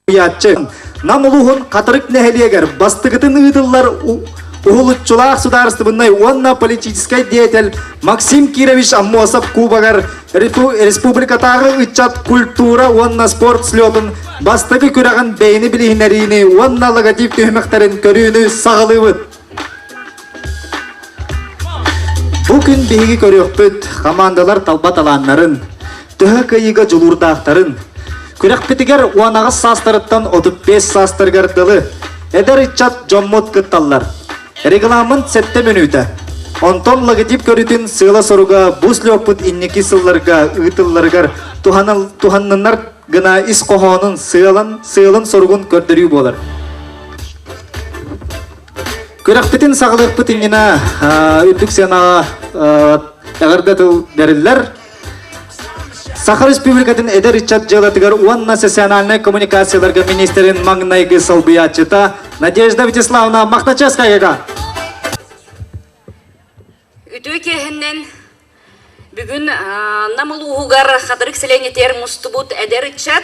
Суруйааччы Нам улууһун Хатырык нэһилиэгэр бастакытын ыытыллар уһулуччулаах судаарыстыбыннай уонна политическай деятель Максим Кирович Аммосов Кубогар республикатааҕы ыччат культура уонна спорт слетун бастакы күрэҕин бэйэни билиһиннэриини уонна логотип түһүмэхтэрин көрүүнү саҕалыыбыт. Бу күн биһиги көрүөхпүт хамаандалар талба талааннарын, төһө кыайыыга дьулуурдаахтарын, күрэхпитигэр 18 саастарыттан 35 саастарыгар дылы эдэр ыччат дьоммут кытталлар. Регламент 7 мүнүүтэ. Онтон логотип көрүтүн сыала-соруга бу слеппут инники сылларга ыытылларыгар туһанныннар гына ис хоһоонун сыалын, сыалын-соругун көрдөрүү буолар. Күрэхпитин саҕалыахпыт иннинэ үрдүк сыанаҕа эҕэрдэ тыл бэриллэр. Саха Республикатын эдэр ыччат дьыалатыгар уонна социальнай коммуникацияларга министрин маҥнайгы солбуйааччыта Надежда Вячеславовна Махначевскаяга. Үтүө киэһэннэн Бүгүн Нам улууһугар Хатырык сэлиэнньэтигэр мустубут эдэр ыччат,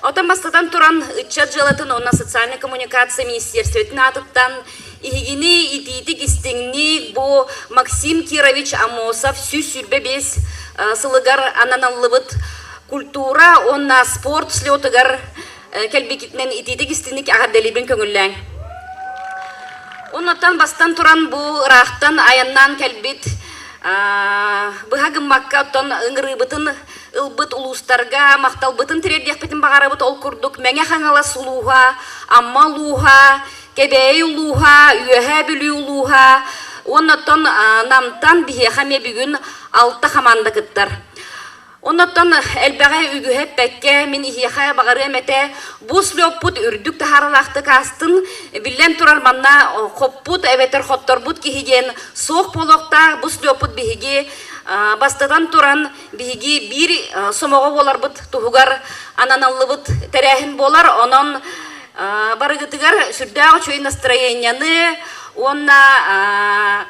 оттон бастатан туран ыччат дьыалатын уонна социальнай коммуникация министиэристибэтин аатыттан иһигини итиитик истиҥник бу Максим Кирович Аммосов 125 сылыгар ананаллыбыт культура уонна спорт слетыгар кэлбикитинэн итиитик истиҥник эҕэрдэлиибин көҥүллээҥ. Оннуттан бастан туран бу ыраахтан айаннаан кэлбит быһа гыммакка оттон ыҥырыыбытын ылбыт улуустарга махталбытын тириэрдиэхпитин баҕарабыт. Ол курдук Мэҥэ Хаҥалас улууһа, Амма улууһа, Кэбээйи улууһа, Үөһээ Бүлүү улууһа уонна оттон Намтан биһиэхэ эмиэ бүгүн алта хамаанда кыттар. Оннуттан элбэҕи үгүһэ эппэккэ, мин иһиэхэ баҕарыам этэ, бу слеппут үрдүк таһааралаахтык аастын, биллэн турар манна хоппут эбэтэр хотторбут киһи диэн суох буолуохтаах, бу слеппут биһиги бастатан туран биһиги биир сомоҕо буоларбыт туһугар ананаллыбыт тэрээһин буолар, онон барыгытыгар сүрдээх үчүгэй настроенияны уонна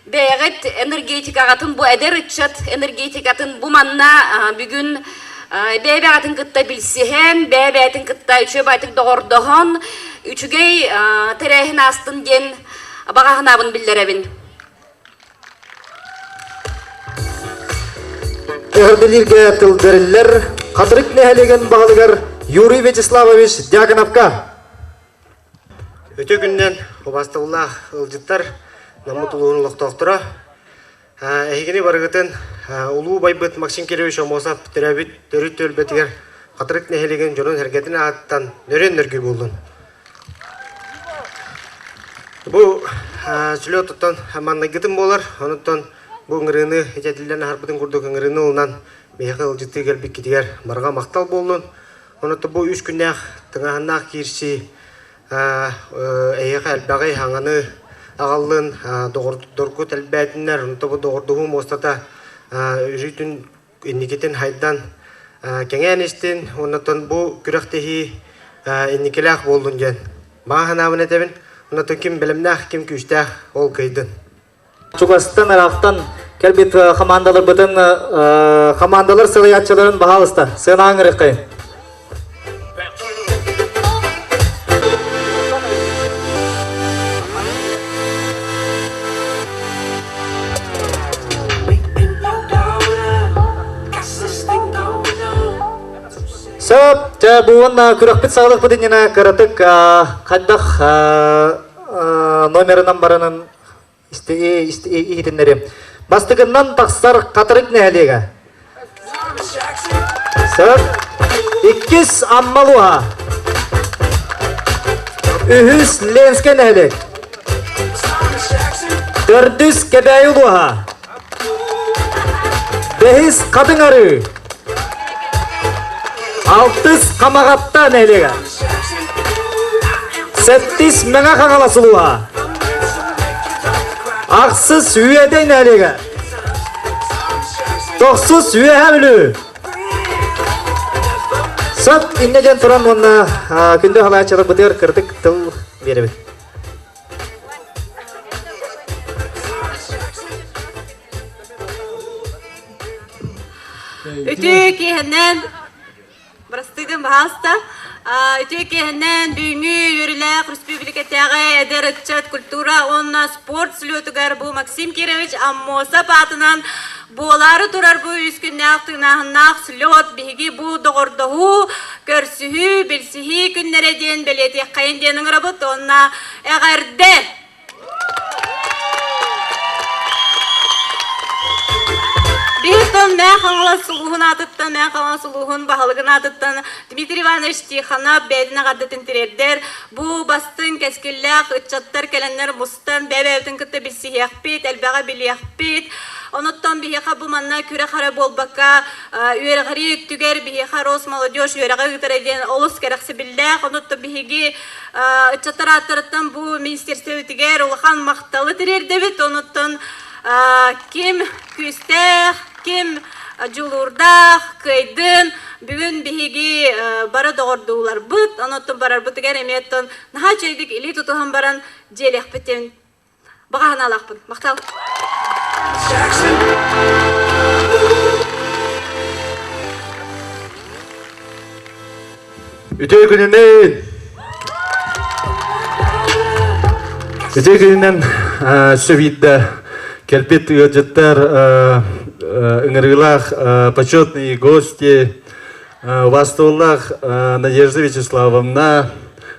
Бэйэҕит энергетикаҕытын бу эдэр ыччат энергетикатын бу манна бүгүн бэйэ-бэйэҕитин кытта билсиһэн, бэйэ-бэйэтин кытта үчүгэй байтык доҕордоһон, үчүгэй тэрээһин аастын диэн баҕа санаабын биллэрэбин. Эҕэрдэлииргэ тыл бэриллэр Хатырык нэһилиэгин баһылыгар Юрий Вячеславович Дьяконовка. Үтүө күнүнэн убаастабыллаах ыалдьыттар, Наммыт улууһун олохтоохторо. Эһигини барыгытын улуу убайбыт Максим Кирович Аммосов төрөөбүт төрүт түөлбэтигэр Хатырык нэһилиэгин дьонун-сэргэтин аатыттан нөрүөн нөргүй буоллун. Бу слет оттон маннайгытын буолар, онуттан бу ыҥырыыны итэтиллэн аһарбытын курдук ыҥырыыны ылынан биһиэхэ ыалдьыттыы кэлбиккитигэр барҕа махтал буоллун. Онон бу үс күннээх тыҥааһыннаах киирсии эһиэхэ элбэҕи хаҥаны аҕаллын, доҕордоргут элбээтиннэр, онто бу доҕордоһуу муостата үрүтүн инникитин хайдан кэҥээн истин, оннотон бу күрэхтэһии инникилээх буоллун диэн баҕа санаабын этэбин. Оннотон ким бэлэмнээх, ким күүстээх ол кыайдын. Чугастан, ыраахтан кэлбит хамаандаларбытын хамаандалар сылайааччыларын баһаалыста сыанаан ырыххайын. Сөп, дьэ бу уонна күрэхпит саҕалыахпыт иннинэ кыратык хайдах номерынан баранын иһитиннэриэм. Бастакыннан тахсар Хатырык нэһилиэгэ. Сөп. Иккис Амма улууһа. Үһүс Ленскэй нэһилиэк. Төрдүс Кэбээйи улууһа. Бэһис Хатыҥ Арыы. Алтыс Хамаҕатта нэһилиэгэ. Сэттис Мэҥэ Хаҥалас улууһа. Ахсыс Үөдэй нэһилиэгэ. Тохсус Үөһээ Бүлүү. Сөп иннэ диэн туран уонна күндү халааччыларбытыгар кырдык тыл биэрэбит. Үтүө киэһэнэн Бырастыыгын баһаалыста. Үтүө киэһэнэн бүгүҥҥү үөрүүлээх республикатааҕы эдэр ыччат культура уонна спорт слетугар бу Максим Кирович Аммосов аатынан буолаары турар бу үс күннээх тыынааһыннаах слет биһиги бу доҕордоһуу, көрсүһүү, билсиһии күннэрэ диэн бэлиэтиэххэйин диэн ыҥырабыт уонна эҕэрдэ! Биһиттэн Мээ Хаҥалас улууһун аатыттан, Мээ Хаҥалас улууһун баһылыгын аатыттан Дмитрий Иванович Тихонов бэйэтин эҕэрдэтин тириэрдэр. Бу бастыҥ кэскиллээх ыччаттар кэлэннэр мустан бэйэ-бэйэбитин кытта билсиһиэхпит, элбэҕи билиэхпит. Онуттан биһиэхэ бу манна күрэх эрэ буолбакка, үөрэҕирии өттүгэр биһиэхэ Росмолодежь үөрэҕи ыытара диэн олус кэрэхсэбиллээх. Онуттан биһиги Ыччаттар ааттарыттан бу министерствобытыгар улахан махталы тириэрдэбит. Онуттан ким күүстээх, ким дьулуурдаах, кыайдын. Бүгүн биһиги бары доҕордууларбыт, онуттан барарбытыгар эмиэ оттон наһаа үчүгэйдик илии тутуһан баран дьиэлиэхпитин баҕа санаалаахпын. Махтал. Үтүө күнүнэн! Үтүө күнүнэн сөбиидэ кэлбит ыалдьыттар ыҥырыылаах почетные гости Убаастабыллаах Надежда Вячеславовна,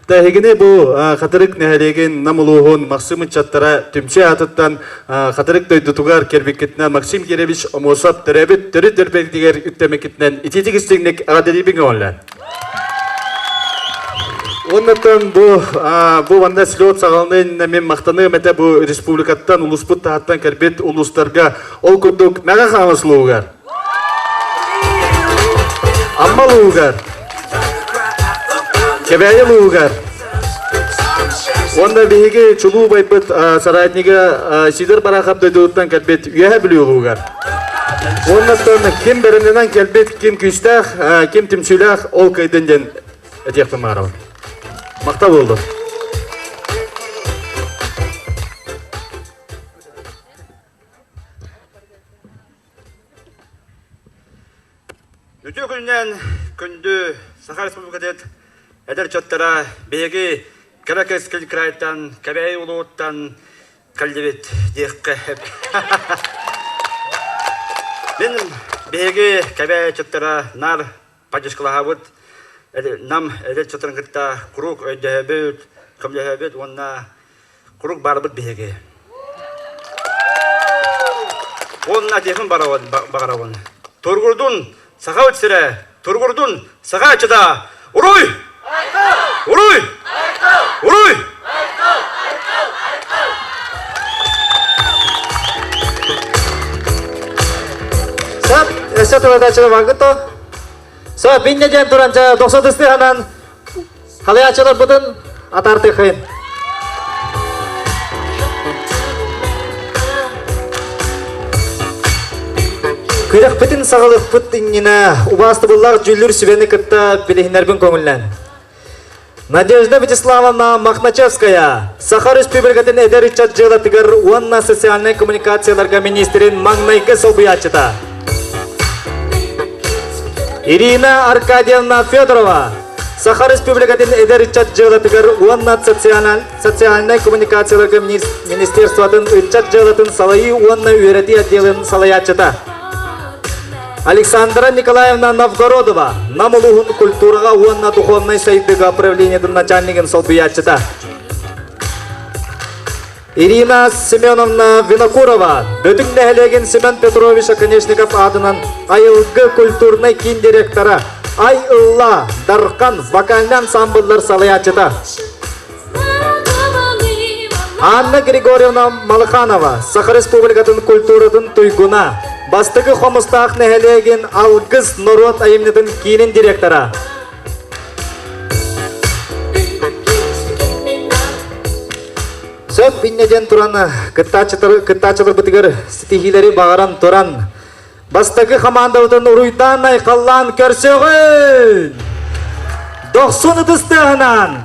Тэһигини бу Хатырык нэһилиэгин Нам улууһун Махсым ыччаттара түмсүү аатыттан Хатырык дойдутугар кэлбиккитинэн Максим Кирович Омосов төрөөбүт төрүт дөрбэтигэр үктэммиккитинэн итиитик истиҥник эҕэрдэлиибин көҥүллээн. Оннуттан бу бу манна слет саҕаланыы мен махтаныам этэ бу республикаттан улууспут таһыттан кэлбит улуустарга ол курдук Мэҕэ Хаҥалас улууһугар Амма улууһугар, Кэбээйи улууһугар уонна биһиги чулуу убайбыт соратнига Сидор Барахов дойдутуттан кэлбит Үөһээ Бүлүү улууһугар. Уоннаттан ким бэринэнэн кэлбит, ким күүстээх, ким түмсүүлээх, ол кыайдын диэн этиэхпин баҕарабын. Махтал буоллун. Үтүө күнүнэн күндү Саха Республикатын эдэр ыччаттара биһиги кэрэ кэскил кыраайтан, Кэбээйи улууттан кэллибит диэххэ Мин биһиги Кэбээйи ыччаттара наар поддержкалаһабыт, Нам эдэр ыччаттарын кытта куруук өйдөһөбүт, көмөлөһөбүт уонна Курук барбыт биһиги. Уонна этиэхин баҕарабын. Тургурдун саха сирэ, тургурдун саха аччата. Уруй! Уруй! Уруй! Сап, өссө тылатаччылар баргыт то. Сап, бинне диэн туран 90 Халыйааччыларбытын атаартыаххайын. Күрэхпитин саҕалыахпыт иннинэ убаастабыллаах дьүүллүүр сүбэни кытта билиһиннэрбин көҥүллэн. Надежда Вячеславовна Мохначевская, Саха Республикатын эдэр ыччат дьыалатыгар уонна социальнай коммуникацияларга министрин маҥнайгы солбуйааччыта. Ирина Аркадьевна Федорова, Саха Республикатын эдэр ыччат дьыалатыгар уонна социальнай коммуникацияларга министерствотын ыччат дьыалатын салайыы уонна үөрэтии отделын салайааччыта. Александра Николаевна Новгородова, Нам улууһун культураҕа уонна духовнай сайдыыга управлениетын начальнигын солбуйааччыта. Ирина Семеновна Винокурова, Бөтүҥ нэһилиэгин Семен Петрович Оконешников аатынан Айылгы культурнай киин директора, Ай Ылла Дархан вокальный ансамбллар салайааччыта. Анна Григорьевна Малыханова, Саха Республикатын культуратын туйгуна, Бастакы Хомустаах нэһилиэгин Алгыс норуот айымньытын киинин директора. Сөп инньэ диэн туран кыттааччыларбытыгар ситиһиилэри баҕаран туран бастакы хамаандабытын уруйдаан айхаллаан көрсөҕүн! Дохсун ытыс тыаһынан!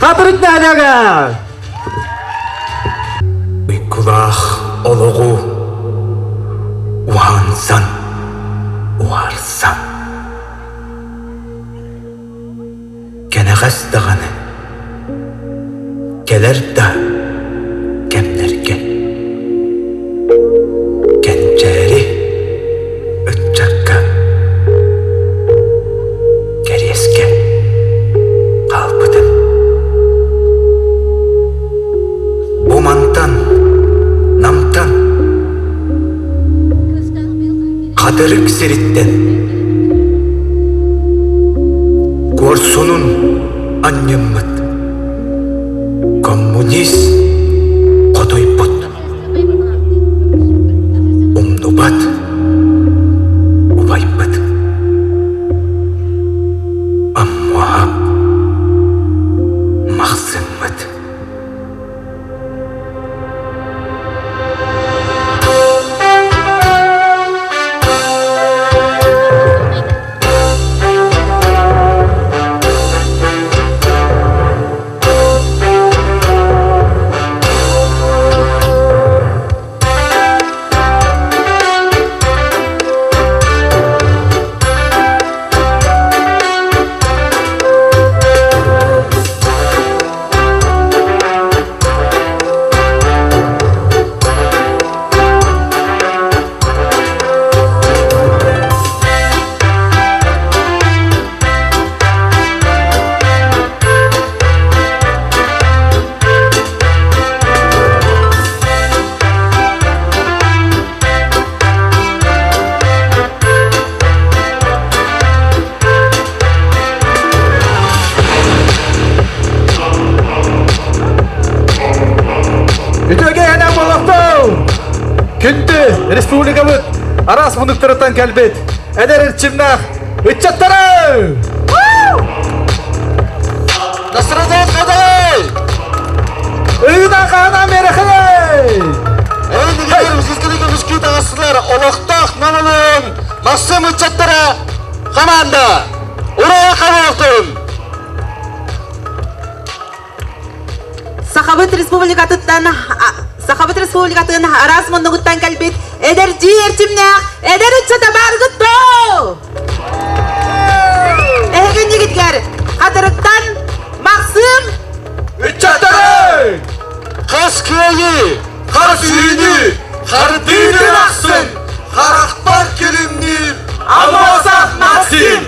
Хатырык нэһилиэгэ! Уйгулаах олоҕу уһансан, уһарсан. Кэлэр да кэмнэргэ кэнчээри ыччакка кэриэскэ хаалбытын. Бу мантан Намтан Хатырык сириттэн Куорсунун анньыммыт Коммунист хотойбут Умнубат убайбыт Аммуоһап Махсыммыт. Үтүөгэ олохтоох! Күндү республикабыт араас муннуктарыттан кэлбит эдэр эрчимнээх ыччаттары! Насрудин Хадай! Ыына хаана мерехей! Эйнигер үсүскүлүк үскүү таҕыстылар олохтоох намылын Максим ыччаттара команда! Ура хабылтын! Сахабыт Республикатыттан Сахабыт Республикатын араас муннугуттан кэлбит эдэрдии эрчимнээх эдэр ыччата бааргыт доо! Эһигиннигитгэр Хатырыктан Максим Ыччаттары! Хас кыайыы, хас үүнүү, хардыытын ахсын, харахпар күлүмнүүр Аммосов Максим!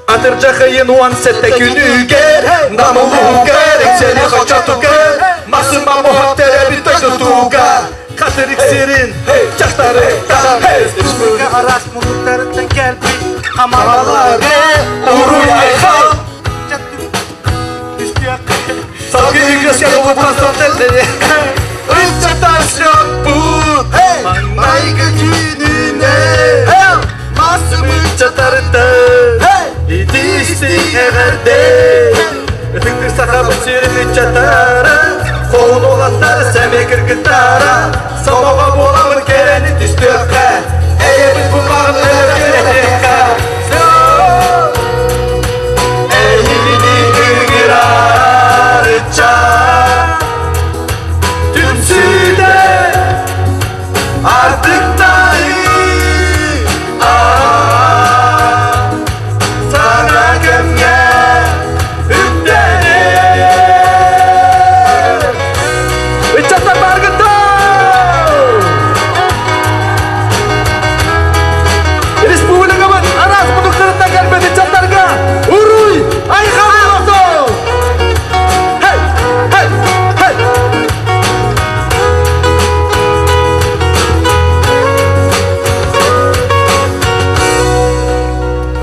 Атырдьах ыйын 17 күнүгэр Намылугар Эксэли хочотугар Масыма муһах төрөбүт дойдутугар Хатырык сирин дьахтарыттан Республика араас муннуктарыттан кэлбит хамаалары Уруй айхал Салгыы Ыччатар Маҥнайгы түүнүнэн Массымы чатарыттан Итиистик эҕэрдэ Ытыктык сахабыт сирин ыччаттара Хоһун уолаттар сэмэй кыргыттара Сомоҕо буоламмыт кэрэни түстүөххэ Эйэбит буллаҕын өрөкүлэтиэххэ Эйигини ыҥырар ыччат Түмсүүтэ артыктары Саҥа кэмҥэ үктэнэр Ыччаттар бааргыттан! Республикабыт араас муннуктарыттан кэлбит ыччаттарга уруй айхал буолуохтун! Hey! Hey! Hey!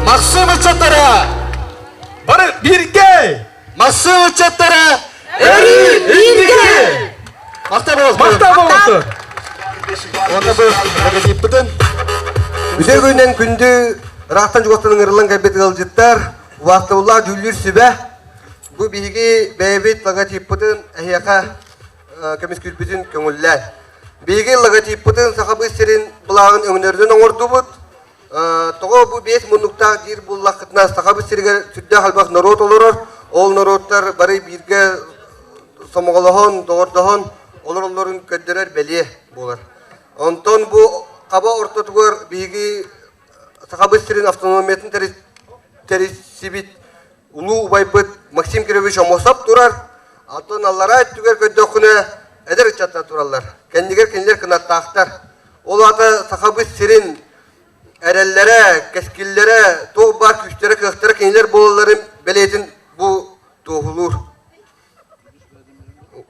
Махсым ыччаттара! Бары бииргэ! Махсым ыччаттара! Өрүү инники! Махтал буолуохтун! Махтал буолуохтун! Уонна бу логотиппытын Үтүө күнүнэн күндү ыраахтан чугастан ыҥырыллан кэлбит ыалдьыттар, убаастабыллаах дьүүллүүр сүбэ. Бу биһиги бэйэбит логотиппытын эһиэхэ көмүскүүрбүтүн көҥүллээн. Биһиги логотиппытын Сахабыт сирин былааҕын өҥнөрүнэн оҥордубут. Тоҕо бу биэс муннуктаах диир буоллаххытына, Сахабыт сиригэр сүрдээх элбэх норуот олорор. Ол норуоттар бары бииргэ сомоҕолоһон, доҕордоһон олороллорун көрдөрөр бэлиэ буолар. Онтон бу хаба ортотугар биһиги Сахабыт сирин автономиятын тэрийсибит улуу убайбыт Максим Кирович Аммосов турар. Антон аллараа өттүгэр көрдөххүнэ эдэр ыччаттар тураллар. Кэннигэр кинилэр кынаттаахтар. Ол аата Сахабыт сирин эрэллэрэ, кэскиллэрэ, туох баар күүстэрэ, кыахтара кинилэр буолалларын бэлиэтин бу туоһулуур.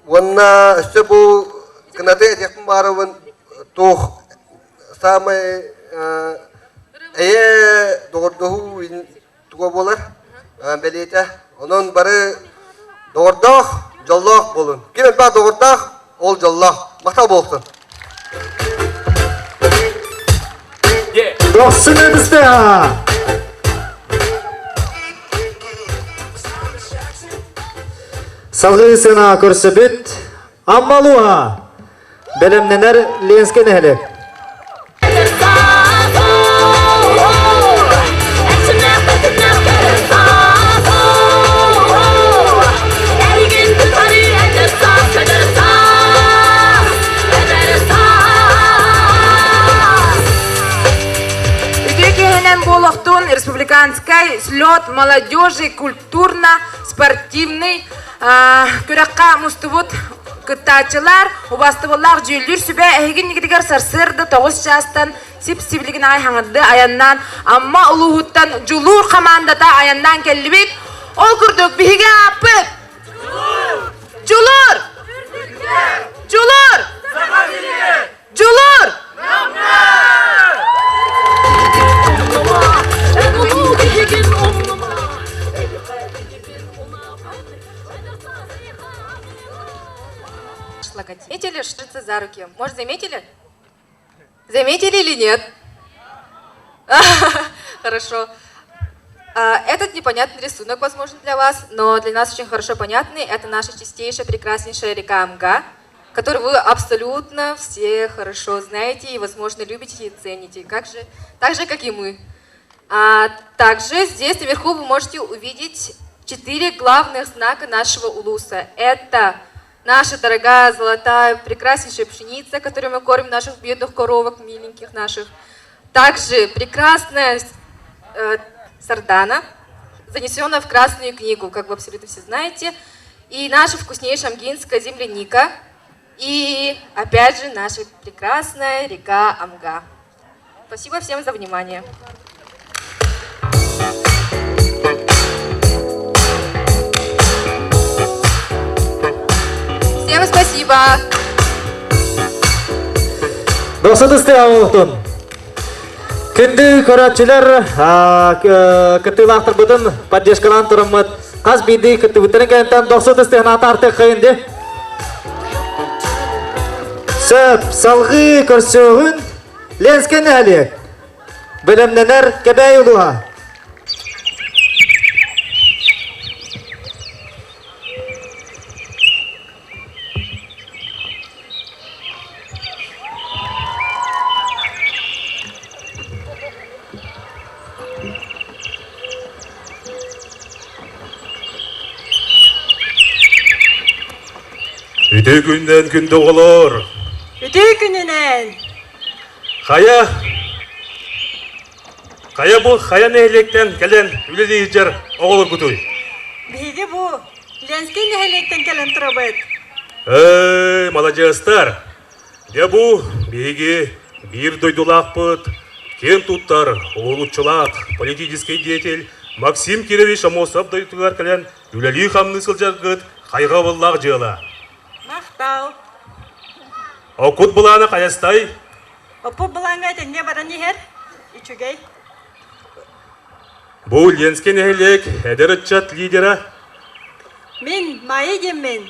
Уонна өссө бу кынаты этиэхпин баарыбын туох саамай эйэ доҕордоһуу туга буолар бэлиэтэ. Онон бары доҕордоох, дьоллоох буолун. Ким элбэх доҕордоох, ол дьоллоох. Махтал буолсун. Дохсун эбисте! Салгыы сына көрсөбүт Аммалуха бэлэмнэнэр Ленскэй нэһилиэк. Үтүө киэһэнэн буолуохтун республиканскай слет молодежи культурно-спортивный күрэххэ мустубут кыттааччылар, убастыбыллаах дьүүллүүр сүбэ эһиги иннигитигэр сарсыарда 9 чаастан сип-сибилигин аҕай хаҥырды айаннаан Амма улууһуттан Дьулуур хамаандата айаннаан кэллибит. Ол курдук биһиги ааппыт Дьулуур! Дьулуур! Дьулуур! Заметили, что за руки? Может, заметили? Заметили или нет? Хорошо. Этот непонятный рисунок, возможно, для вас, но для нас очень хорошо понятный. Это наша чистейшая, прекраснейшая река Амга, которую вы абсолютно все хорошо знаете и, возможно, любите и цените, как же, так же, как и мы. А также здесь наверху вы можете увидеть четыре главных знака нашего улуса. Это наша дорогая, золотая, прекраснейшая пшеница, которой мы кормим наших бедных коровок, миленьких наших. Также прекрасная сардана, занесенная в Красную книгу, как вы абсолютно все знаете. И наша вкуснейшая амгинская земляника. И опять же наша прекрасная река Амга. Спасибо всем за внимание. Всем спасибо! Досадысты олохтун. Күндү көрөөччүлэр кыттыылаахтарбытын поддержкалаан тураммыт хас биирдии кыттыбыттарын кэнниттэн дохсутус тыһынаата артык ди. Сөп, салгыы көрсүөҕүн Ленскэй нэһилиэк. Бэлэмнэнэр Кэбээйи улууһа. Үтүө күннэн күндү оҕолор! Үтүө күнүнэн! Хайа, хайа бу хайа нэһилиэктэн кэлэн үлэлии сылдьар оҕолоргутуй? Биһиги бу Ленскэй нэһилиэктэн кэлэн турабыт. Эй, маладьыастар! Дьэ бу биһиги биир дойдулаахпыт, киэн туттар, уһулуччулаах политическай деятель Максим Кирович Аммосов дойдутугар кэлэн үлэлии-хамныы сылдьаргыт хайҕабыллаах дьыала. Махтал. Окут былаана хайастай? Оппут былааҥҥа этэҥҥэ баран иһэр. Үчүгэй. Бу Ленскэй нэһилиэк эдэр ыччат лидера? Мин Майя диэммин.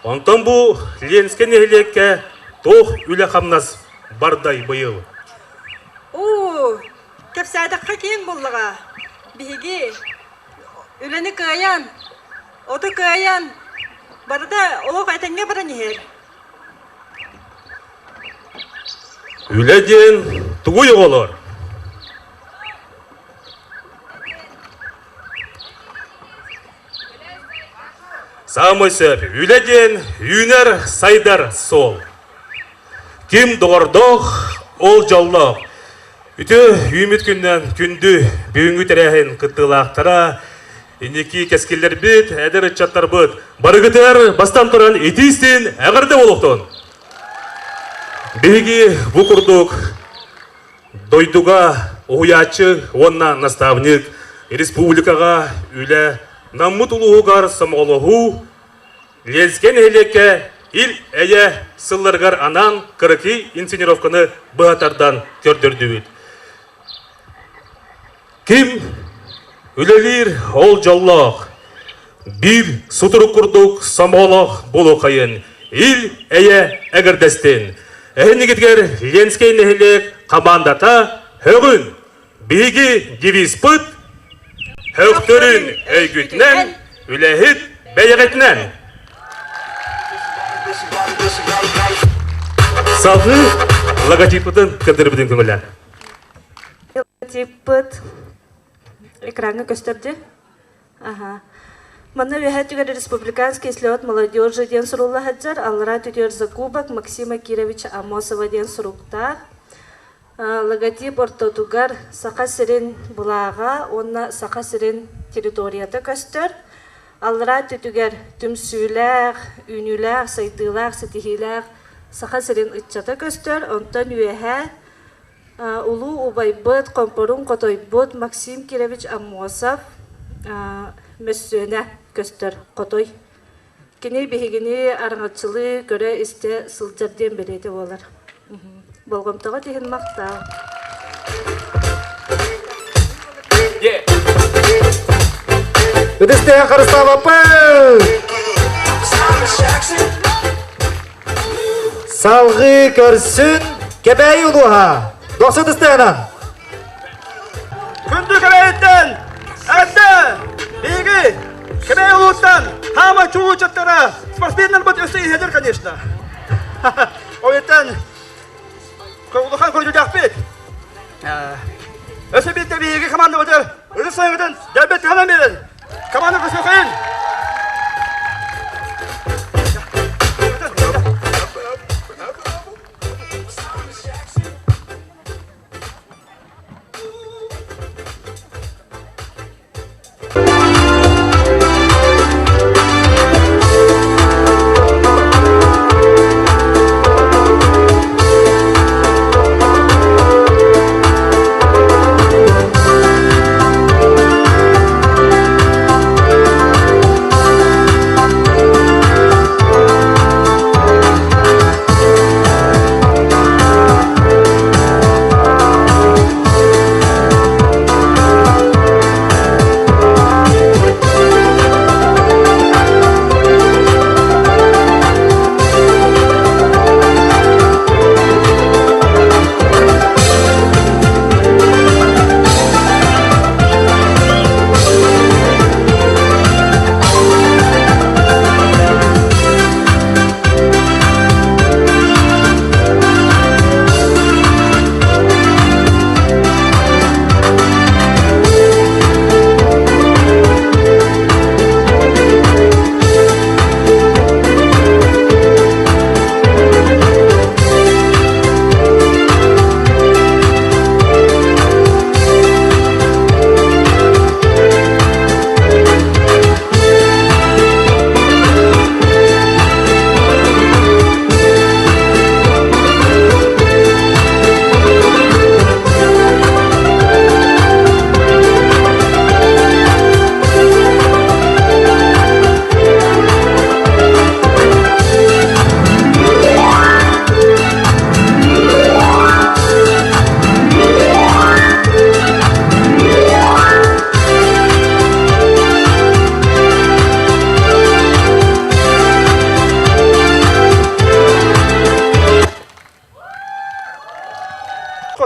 Онтон бу Ленскэй нэһилиэккэ туох үлэ-хамнас бардай быйыл? Уу, кэпсээтэххэ киэҥ буоллаҕа. Биһиги үлэни кыайан, оту кыайан, барыта олох этэҥҥэ баран иһэр. Үлэ диэн тугуй оҕолор? Саамай сөп үлэ диэн үүнэр сайдар суол. Ким доҕордоох, ол дьоллоох. Үтүө үүмүт күннэн күндү бүгүҥҥү тэрээһин кыттыылаахтара, инники кэскиллэрбит, эдэр ыччаттарбыт барыгытыгар бастан туран итии-истиин эҕэрдэ буолуохтун! Биһиги бу курдук дойдуга уһуйааччы уонна наставник республикаҕа үлэ Наммыт улууһугар сомоҕолоһуу Ленскэй нэһилиэккэ ил-эйэ сылларыгар анаан кыракый инсценировканы быһа тардан көрдөрдүбүт. Ким үлэлиир ол дьоллоох, биир сутурук курдук сомоҕолоох буолуоххайын ил-эйэ эҥэрдэстин. Эһиннигитигэр Ленскэй нэһилиэк хамаандата һөҕүн! Биһиги девизпыт Һөхтөрүн өйгүтүнэн, үлэһит бэйэҕитинэн. Салгыы логотиппытын көрдөрбүтүн көҥүллээн. Логотиппыт экраҥҥа көстөр дии. Аха. Манна үөһээ түгэр Республиканский слет молодежи диэн сурулла сылдьар, аллараа түтүөр за кубок Максима Кировича Аммосова диэн суруктаах. Логотип ортотугар Саха сирин былааҕа уонна Саха сирин территорията көстөр. Аллараа өттүтүгэр түмсүүлээх, үүнүүлээх, сайдыылаах, ситиһиилээх Саха сирин ыччата көстөр. Онтон үөһээ улуу убайбыт, хомпорун хотойбут Максим Кирович Аммосов мөссүөнэ көстөр хотой. Кини биһигини араҥаччылыы, көрө-истэ сылдьар диэн бэлиэтэ буолар. Болҕомтоҕо иһин махтал. Ытыстыһан харыстаабаппын! Салгыы көрсүн Кэбээйи улууһа. Дохсу ытыстыһынан! Күндү Кэбээйиттэн эрдэ биһиги Кэбээйи улууттан хаама чулуучаттара спортсменнарбыт өссө иһэлэр, конечно. Ол иһиттэн улахан көрдүлээхпит. Өссө биирдэ биһиги командабытыгар ырыс сайыҥҥытын дьэлбэт тыһанан биэрэн команда көсүөхайын!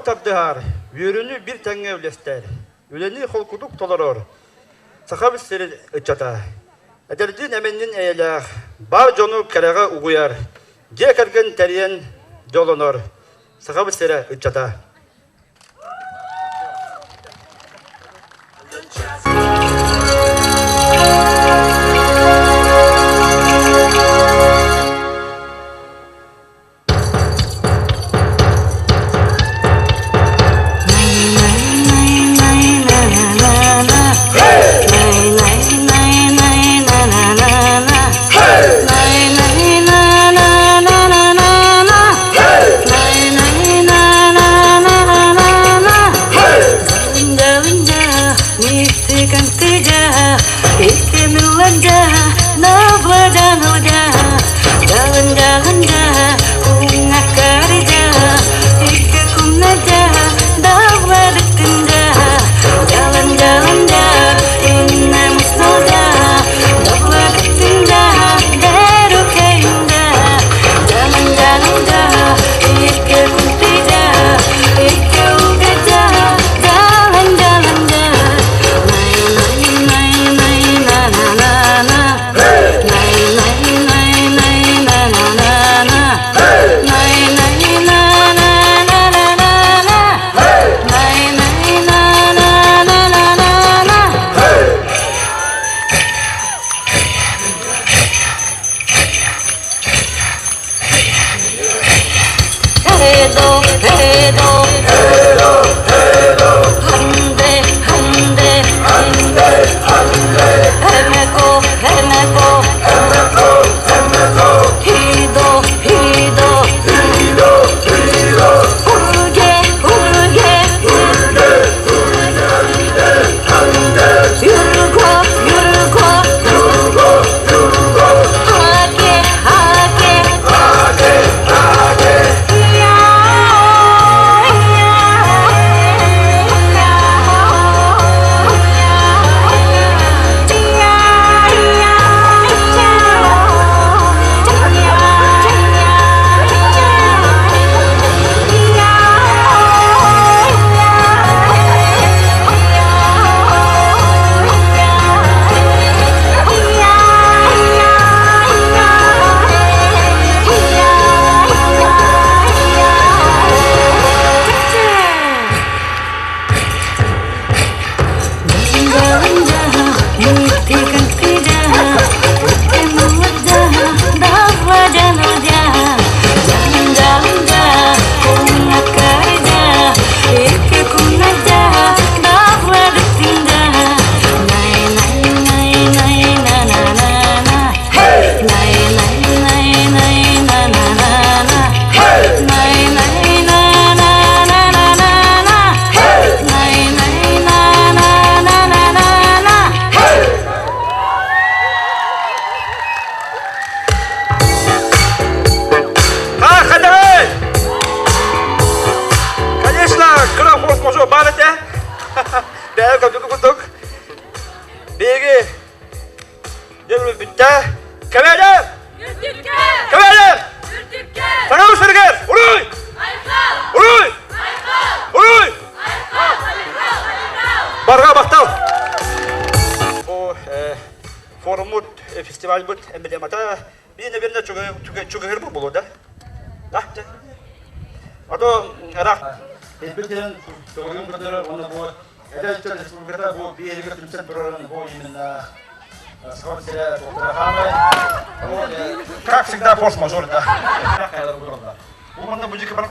Тардыһар, үөрүүнү биир тэҥҥэ үллэстэр, үлэни холкутук толорор Сахабыт сирин ыччата. Эдэрдиин эмэннин эйэлээх, бар дьону кэрэҕэ угуйар, дьиэ кэргэн тэрийэн дьоллонор Сахабыт сирэ ыччата. Конечно, кыра форс-мажор баар этэ. Бэйэ көрдүк курдук. Биһиги дьэ бүттэ. Кэлээдэр! Кэлээдэр! Саҥа үсэргэр! Уруй! Уруй! Уруй! Барҕа махтал! Бу форуммут, фестивальбыт эмблемата Мин, наверное, чугаһыр буолуо да? Да, А то рах. Элбитин төгүрүн көрдөрөр уонна бу эдэр ыччат республиката бу биэригэ түмсэн турарын бу именно Саха сирэ хаамай. Как всегда форс-мажор, да. Бу манна бу жеке барак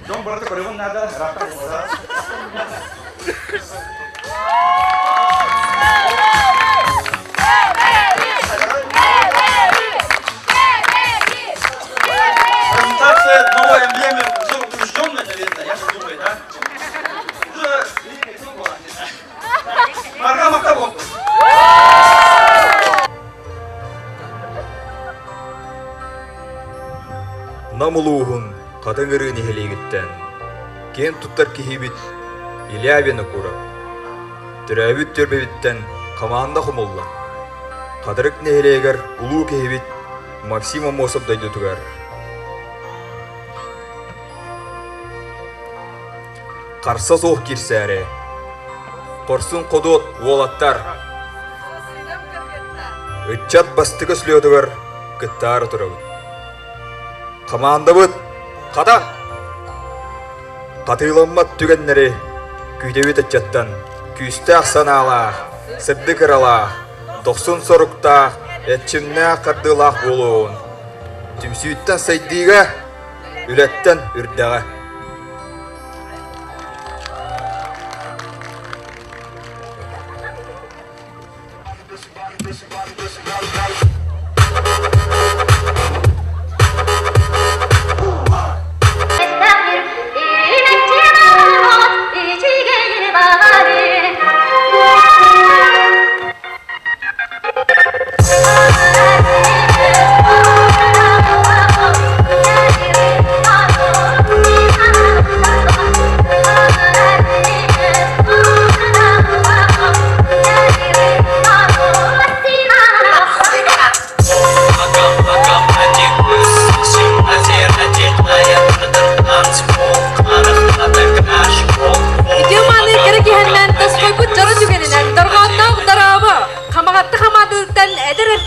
Дьон барыта көрүгүн наада, рахтан Презентация новой эмблемы уже утвержденная, наверное, я же думаю, да? Уже Барҕа махтал буоллун! Нам улууһун Хатыҥ Ырыы нэһилиэгиттэн киэн туттар киһибит Илья Винокуров төрөөбүт түөлбэбиттэн хамаанда хомуллан, Хатырык нэһилиэгэр улуу киһибит Максим Аммосов дойдутугар Харса суох киирсээри, хорсун ходуот уолаттар ыччат бастакы слетугар кыттаары турабыт. Хамаандабыт хата хатыыламмат түгэннэри күүтэбит ыччаттан күүстээх санаалаах, сырдык ыралаах, дохсун соруктаах, эрчимнээх хардыылаах буолуоҕун. Түмсүүттэн сайдыыга Үлэттэн үрдэҕэ.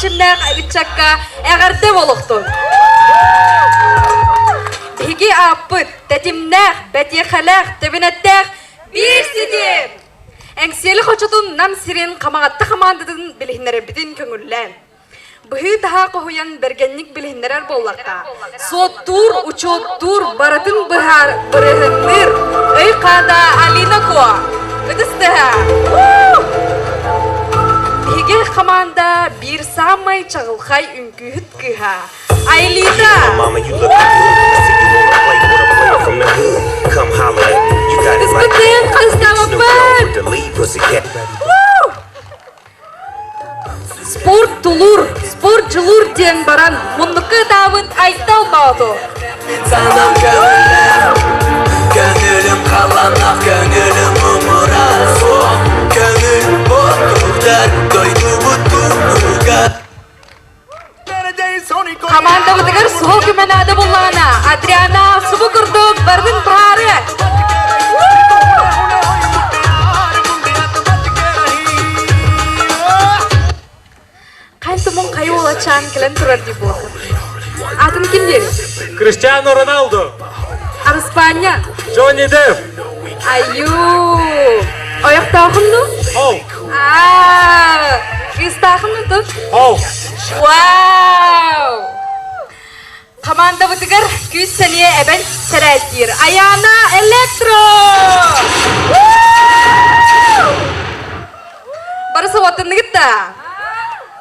эрчимнээх ыччакка эҕэрдэ буолуохтун! Биһиги ааппыт тэтимнээх, бэтиэхэлээх, тэбинэттээх биир ситим! Эҥсиэли хочотун Нам сирин Хамаҕатта хамаандатын билиһиннэрэрбитин көҥүллээн. Быһыы-таһаа хоһуйан бэргэнник билиһиннэрэр буоллахха, суоттуур, учуоттуур, барытын быһаар, бырыһынныыр өй хаата Алина Куо. Ытыс тыаһа! Биһиги хамаанда биир саамай чаҕылхай үҥкүүһүт кыыһа Айлита! Ытыспытын харыстаабаппыт! Спорт тулуур, спорт дьулуур диэн баран муннукка ытаабыт Айтал Боотур. Санам көҥүллээх, көҥүлүм халанах, көҥүлүм муҥура суох, көҥүл боотурдар дойдубут туһугар. Хамаандабытыгар суһал көмө наада буллаҕына, Адриана субу курдук барытын быһаарыа. Хайын хайы уолачаан кэлэн турар дии буолла. Атын ким диэри? Криштиану Роналду. Арыспаанньа. Джонни Депп. Айуу. Ойохтоохун ду? Ол. Аа, кыыстаахын ду? Ол. Вау! Хамаандабытыгар күүс сэниэ эбэн сэрээттиир Аяна Электро! Бары соҕотуннугут да?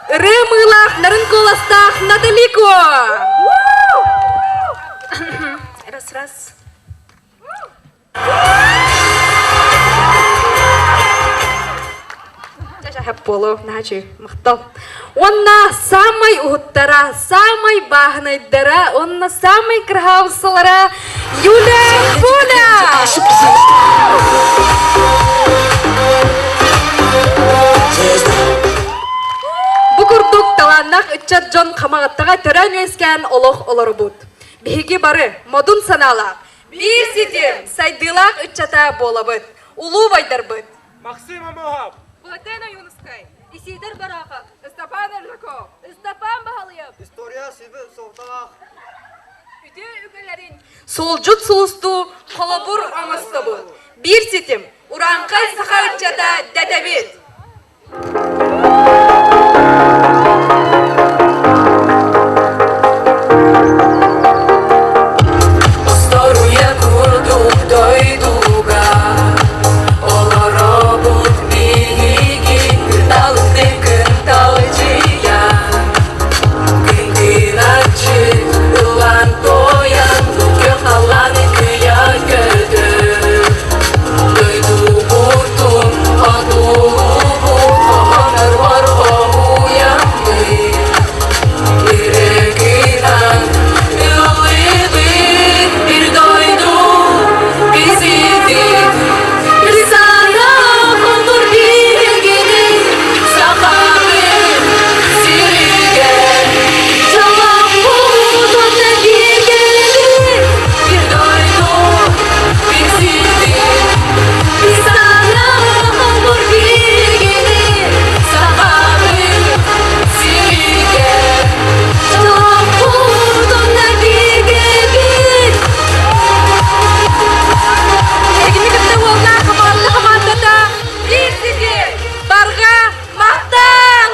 Ырыа мыылаах нарын куоластаах Наталико! Раз, раз. Болу, наачы, махтал. Онна самай уһуттара, самай бааһынайдара, онна самай кырһаабыссалара Юля Пуля! Бу курдук талааннаах ыччат дьон Хамаҕаттаҕа төрөөн-үөскээн олох олоробут. Биһиги бары модун санаалаах, Биир ситим, сайдыылаах ыччата буолабыт. Улуу байдарбыт. Максим Амохов. Платен Ойуунускай. Исидор Барахов. Степан Аржаков. Степан Баһалыев. История сибил суолталаах. Үтүө үгэлэрин суолдьут сулустуу холобур оҥостобут. Биир ситим, урааҥхай саха ыччата дэтэбит. Устуоруйа курдук дойдуга олоробут биһиги кыталыктыы кынталдьыйа Күн-күн ылан туойан күөх халлааны кыйа көтөр Дойдубутун хотугубут хоһоонор хоһуйаммыт Ирэгинан ыллыыбыт бир дойду бизити Bir sana хонур биһигини сахабыт сиригэр Дьолломмут бииргэлэбит бир дойду бир ситим Bir sana хонур биһигини сахабыт сиригэр Дьолломмут бииргэбит Эһигини кытта уоллаах хамаанда хамаандата биир сиргэ барҕа махтал!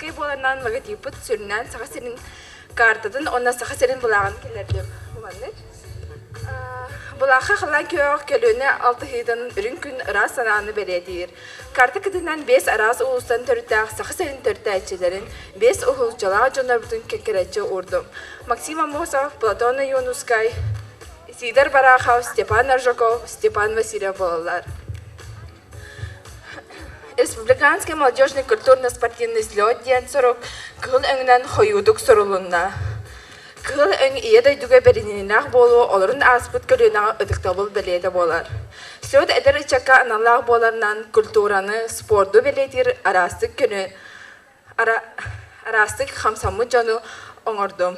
Кый буоланнаан логотиппыт сүрүннээн Саха сирин картатын уонна Саха сирин былааҕын киллэрдим. Маннык. Былаахха халаан күөх көлүөнэ алтыһыытын үрүҥ күн ыраас санааны бэлиэтиир. Карта кытынан биэс араас улуустан төрүттээх Саха сирин төрүттээччилэрин биэс уһулуччалаах дьоннорбутун кэккэлэччи уурдум. Максим Аммосов, Платон Ойуунускай, Сидор Барахов, Степан Аржаков, Степан Васильев буолаллар. Республиканский молодежный культурно-спортивный слет диэн сорук кыһыл өҥүнэн хойуутук сурулунна. Кыһыл өҥ Ийэ дойдуга бэриниилээх буолуу олорун ааспыт көлүөнэҕэ ытыктабыл бэлиэтэ буолар. Слет эдэр ыччакка аналлаах буоларынан культураны, спорду бэлиэтиир араастык көнө Араастык хамсаммыт дьону оҥордум.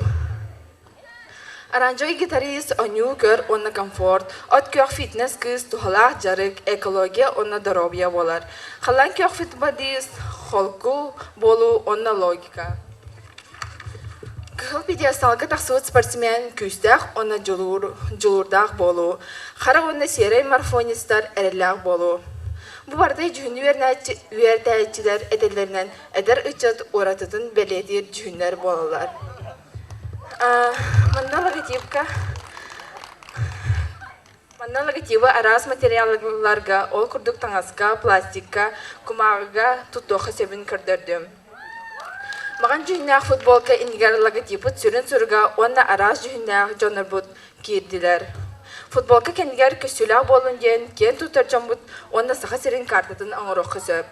Оранжевый гитарист оонньуу көр уонна комфорт, от күөх фитнес кыыс туһалаах дьарык, экология уонна доруобуйа буолар. Халлаан күөх фитбодист, холку буолуу уонна логика. Кыһыл пьедесталга тахсыбыт спортсмен күүстээх уонна дьулуур, дьулуурдаах буолуу, хара уонна сиэрэй марафонецтар эрэллээх буолуу. Бу барыта дьүһүнү үөрэтээччилэр этэллэринэн эдэр ыччат уратытын бэлиэтиир дьүһүннэр буолаллар. Манна логотипка Манна логотибы араас материалларга, ол курдук таҥаска, пластикка, кумааҕыга туттуохха сөбүн көрдөрдүм. Маҕан дьүһүннээх футболка иннигэр логотиппыт сүрүн суруга уонна араас дьүһүннээх дьоннорбут киирдилэр. Футболка кэннигэр көстүүлээх буоллун диэн киэн туттар дьоммут уонна Саха сирин картатын оҥоруохха сөп.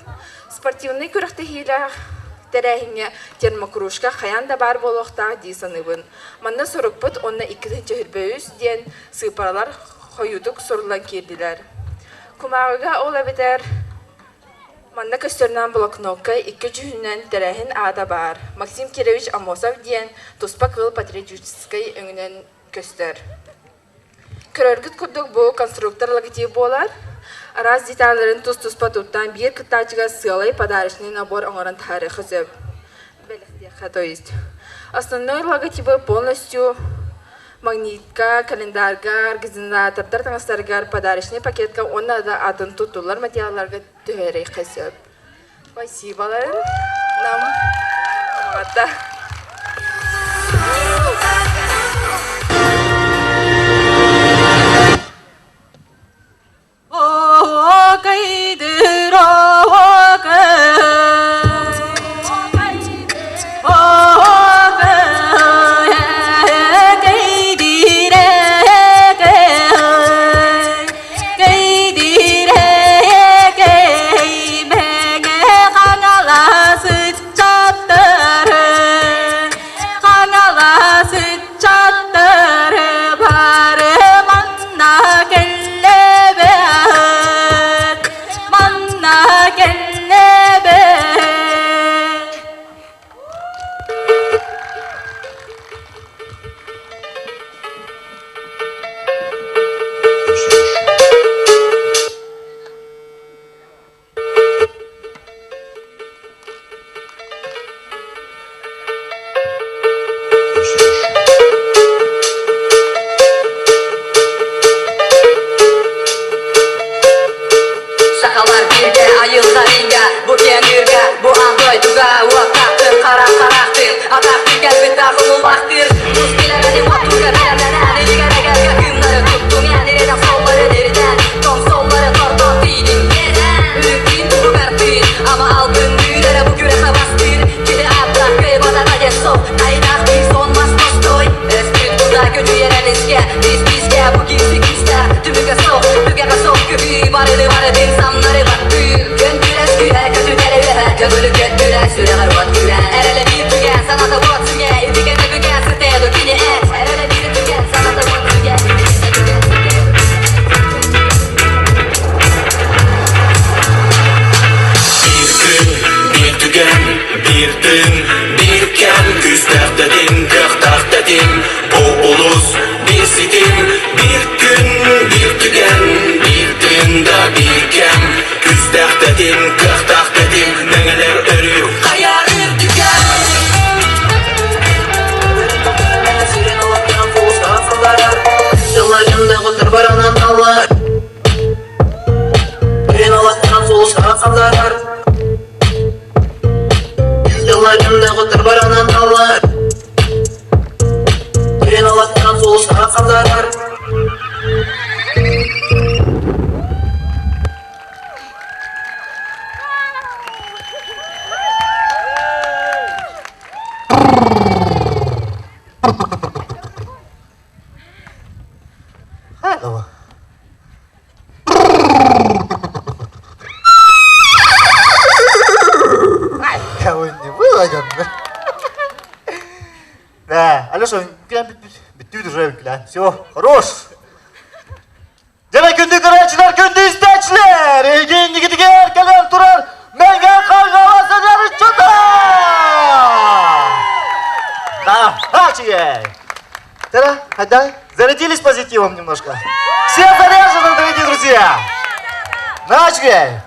Спортивнай күрэхтэһиилээх тэрээһиҥҥэ термокружка хайаан да баар буолуохтаах дии саныыбын. Манна сурукпут уонна 223 диэн сыыппаралар хойуутук суруллан киирдилэр. Кумааҕыга ол эбэтэр Манна көстөрүнэн блокнокка икки дьүһүнүнэн тэрээһин аата баар. Максим Кирович Аммосов диэн туспа кыыл патриотическай өҥүнэн көстөр. Көрөргүт курдук бу конструктор логотип буолар. Араас деталларын тус-туспа туттан биир кыттааччыга сыалай подарочный набор оҥорон таһаарыахха сөп. Бэлэхтиэххэ то есть. Основной логотибы полностью магнитка, календарга, организатордар таҥастарыгар, подарочный пакетка уонна да атын туттуллар материалларга түһэриэххэ сөп. Спасиболарын. Нам помогата. Сахалар бииргэ айылҕа бу киэҥ бу аан дойдуга уоттаахтыр хара харахтыр атахтыр кэлбит ахыллахтыр тус билэбэни уоттуга бэлэмнэнэн илигэрэгэргэ кыымнары туттуҥ эн ирэнэх солларын ирдэн тоҥсоллары тортон тиийдиҥ үрүҥ туһугар тыын ама албынныыр эрэ бу күрэхэ бастыыр киһи ааттаах кыайбатаҕа диэн сол хайдах биир сон мас тостой өспүт куда көтүйэр эмискэ тис тискэ бу киирси күүстээх түмүгэ суох түгэҕэ суох күһүү барыны барытын самнары баттыыр күн күрэс күүһэ көтүтэр үөһэ көҥүлү көттүрэ сүрэҕэр уот күүрэ эрэлэ биир түгэн саната уот сүгэ итигэнэ бүгэ сытыаду кини эт эрэлэ биир түгэн саната уот сүгэ Биир күн, биир түгэн, биир тыын, биир кэм Күүстээх тэтим, кыахтаах тэтим Бу улус, биир ситим, биир күн, биир түгэн, биир тыын да биир кэм Күүстээх тэтим, кыахтаах тэтим Мэҥэлэр өрүү хайа үрдүгэ Да, Алеша, бүттүү уже Все, хорош. Дьэ күндү көрөөччүлэр, күндү истээччилэр, эйигин кэлэн турар Мэҥэ Хаҥалас эдэр ыччата! Да? Зарядились позитивом немножко? Все заряжены, дорогие друзья! Начали!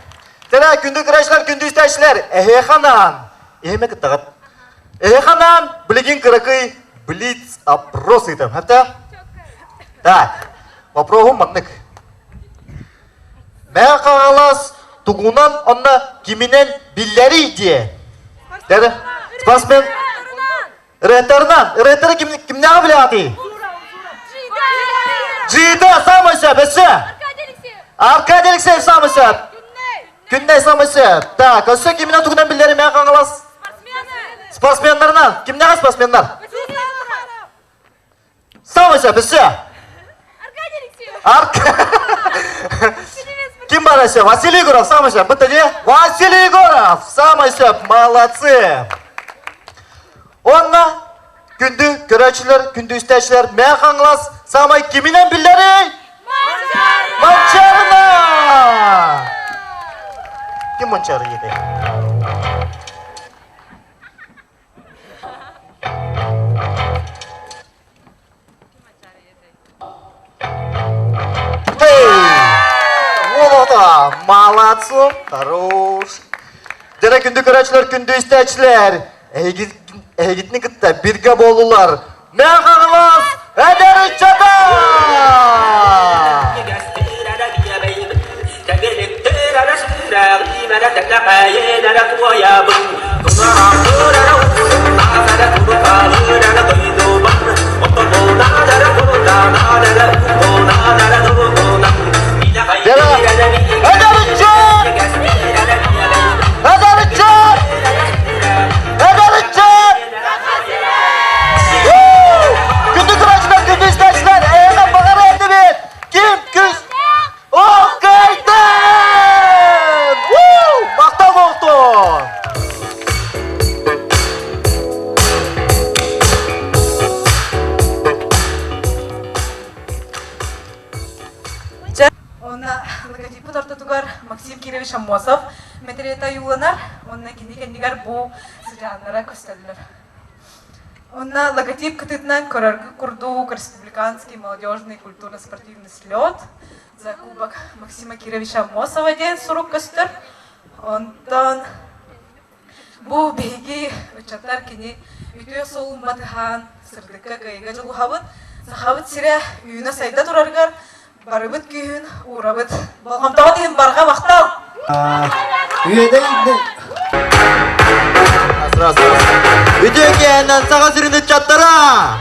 Тера күндү көрөөччүлэр, күндү истээччилэр, эһиэхэ анаан, эһиэхэ кыттаҕыт. Эһиэхэ анаан, билигин кыракый блиц опрос ыытам. Это? Так, вопроһум маннык. Мэҥэ Хаҥалас тугунан онно киминэн биллэрий диэ? Дәрі, спортсмен Ырыаттарынан, ырыаттары ким, кимнээҕи билэҕитий? Джида, самый сөп, өссө. Аркадий Алексеев самый сөп. Күннэй самый сөп. Так, өссө киминэн тугунан биллэрий Мэҥэ Хаҥалас? Спортсменнарынан. Кимнээҕи спортсменнар? Самый сөп, өссө. Арк... Ким бар өссө? Василий Егоров, самый сөп. Бытта дии? Василий Егоров, самый сөп. Молодцы. Онно күндү көрөөччүлэр, күндү истээччилэр, Мэҥэ Хаҥалас самай киминэн биллэрий? Манчаарына! Ким Манчаары диэтэй? Уолота, молодцом, хорош. Дьэ күндү көрөөччүлэр, күндү истээччилэр, эһигитини кытта биргэ буоллулар. Мэҥэ Хаҥалас эдэр ыччата! Эдэр ыччат! Эдэр ыччат! Эдэр ыччат! Күндү көрөөччүлэр, күндү истээччилэр, эһиэхэ баҕара этибит! Ким күс Окейден! Махтал буолтун! Онно логотиппыт ортотугар Максим Кирович Аммосов мэтириэтэ ойууланар, уонна кини кэннигэр бу сыдьааннара көстөллөр. Онно логотип кытыытынан көрөргө курдук республиканский молодежный культурно-спортивный слет за кубок Максима Кировича Аммосова диэн сурук көстөр. Онтон бу биһиги ыччаттар кини үтүө суолун батыһан сырдыкка кыайыыга дьулуһабыт. Сахабыт сирэ үүнэ-сайда турарыгар барыбыт күүһүн уурабыт. Болҕомтоҕут иһин барҕа махтал! Үөдэй Үтүө киэһэнэн Саха сирин ыччаттара!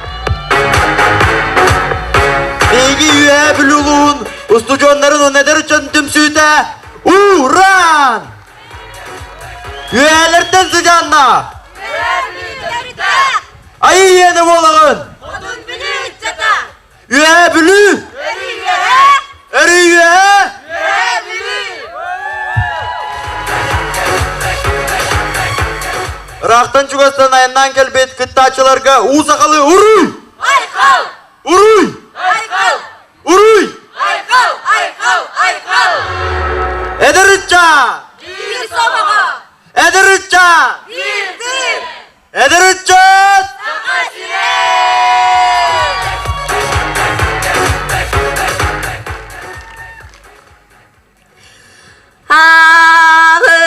Биһиги Үөһээ Бүлүү улууһун устудьуоннарын уонна эдэр ыччатын түмсүүтэ Уран! Үөһээлэртэн сыдьааннаах! Айыы иэнэ буолаҕын! Хотун Бүлүү ыччата! Үөһээ Бүлүү! Өрүү үөһээ! Өрүү үөһээ! Үөһээ Бүлүү! Ыраахтан чугастан айаннаан кэлбит кыттааччыларга уу сахалыы уруй! Айхал! Уруй! Айхал! Уруй! Айхал! Айхал! Айхал! Эдэр ыччат! Биир сомоҕо! Эдэр ыччат! Биир тыын! Эдэр ыччат! Саха сирэ! Аҕыс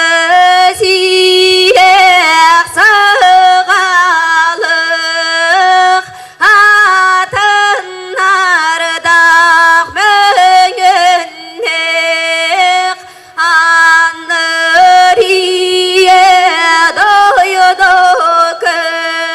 саҕалык атыннардаах мөҥүннэх Аннырие дойду көс.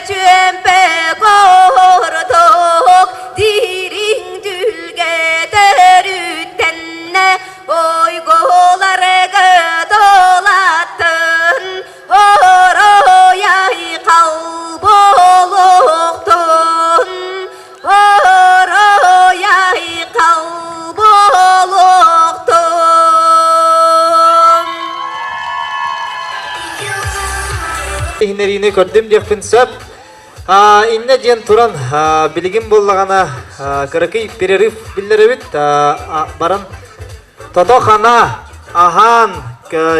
чүөмпэ курдук дириҥ түлгэ төрүттэннэ ойгуларга долаттын Орой айхал буолуохтун Орой айхал буолуохтун Иһинэриини көрдүм диэхпин сөп. Иннэ диэн туран, билигин буоллаҕына кыракый перерыв биллэрэбит. Баран тото-хана аһаан,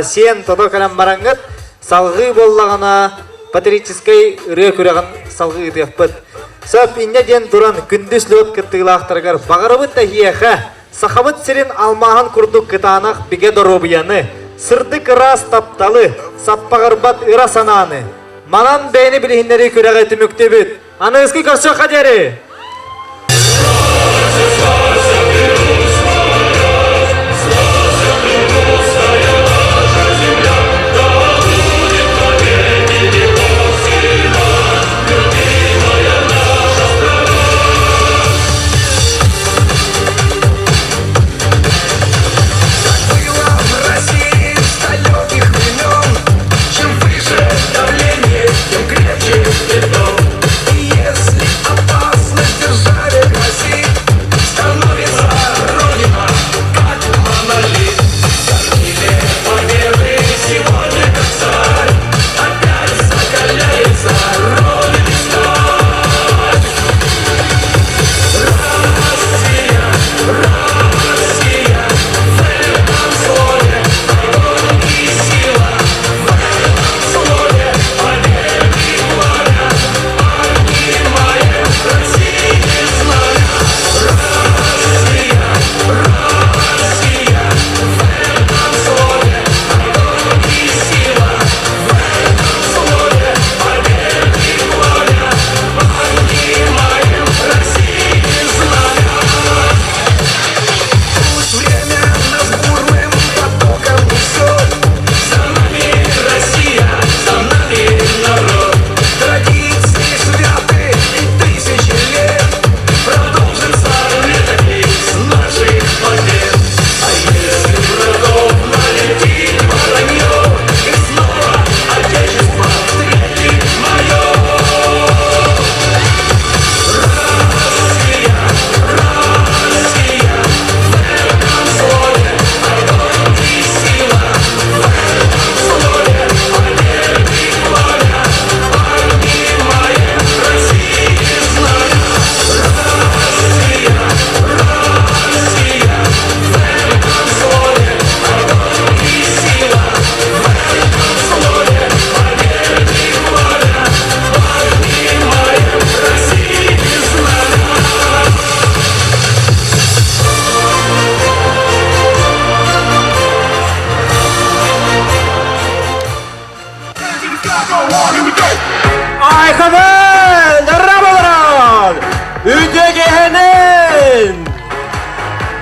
сиэн тото кэлэн бараҥҥыт, салҕыы буоллаҕына патриотическай ырыа күрэҕин салҕыы ыытыахпыт. Сөп инньэ диэн туран күндү слет кыттыылаахтарыгар баҕарабыт эһиэхэ Сахабыт сирин алмааһын курдук кытаанах бигэ доруобуйаны, сырдык ыраас тапталы, саппаҕырбат ыра санааны. Манан бэйэни билиһиннэрии күрэҕи түмүктүүбүт. Аныгыскы көрсүөххэ диэри! Айханын! Рабаларан! Үтүгеһэнин!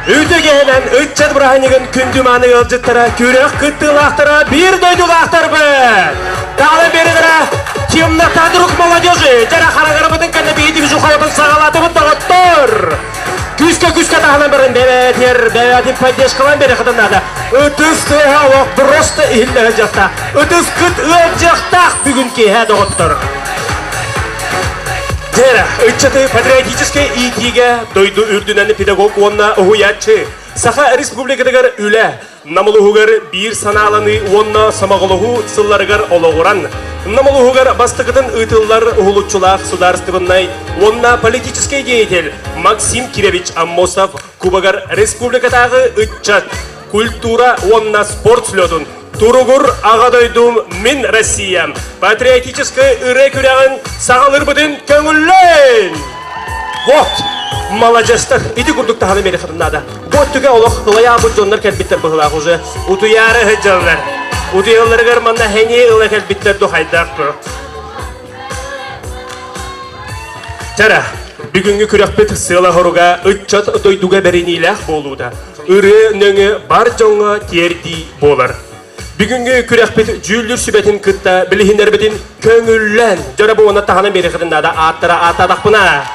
Үтүгеһэнэн ыччат бырааһынньыгын күндү мааны ыалдьыттара, күрэх кыттыылаахтара, биир дойдулаахтарбыт! Таалы берилere темнота друг молодежи! Жара харагарабытын кэннэ биһиги жухалатын саҕалаатыбыт доҕоттор! Күүскэ күүскэ таһынан баран бэбэтер, бэбэтин поддержкалан бере хатан надо. Ытыс тыаһа олох просто иһиллэһэ дьахта. Ытыс кыт ыалдьыахтаах бүгүн киэһэ доҕоттор. Дьэ, ыччаты патриотическай иитиигэ дойду үрдүнэн педагог уонна уһуйааччы Саха Республикатыгар үлэ, Нам улууһугар биир санааланыы уонна сомоҕолоһуу сылларыгар олоҕуран, Нам улууһугар бастакытын ыытыллар уһулуччулаах судаарыстыбаннай уонна политическай деятель Максим Кирович Аммосов Кубогар республикатааҕы ыччат, культура уонна спорт слетун Туругур аҕа дойдум мин Россиям патриотическай ырыа күрэҕин саҕалыырбытын көҥүллээн! Вот! Маладьыастар! Ити курдук таһаны биэриэххитин наада. Бу өттүгэ олох ылайаабыт дьоннор кэлбиттэр быһылаах уже. Утуйаары сылдьаллар. Утуйалларыгар манна хэни ыла кэлбиттэр ду хайдах бу. Чара, бүгүҥҥү күрэхпит сыала-соруга ыччат дойдуга бэриниилээх буолуута, ырыа нөҥүө бар дьоҥҥо тиэрдии буолар. Бүгүҥҥү күрэхпит дьүүллүүр сүбэтин кытта билиһиннэрбитин көҥүллэн, дьоро бу уонна таһынан биэриэххитин наада ааттара ааттаатахпына.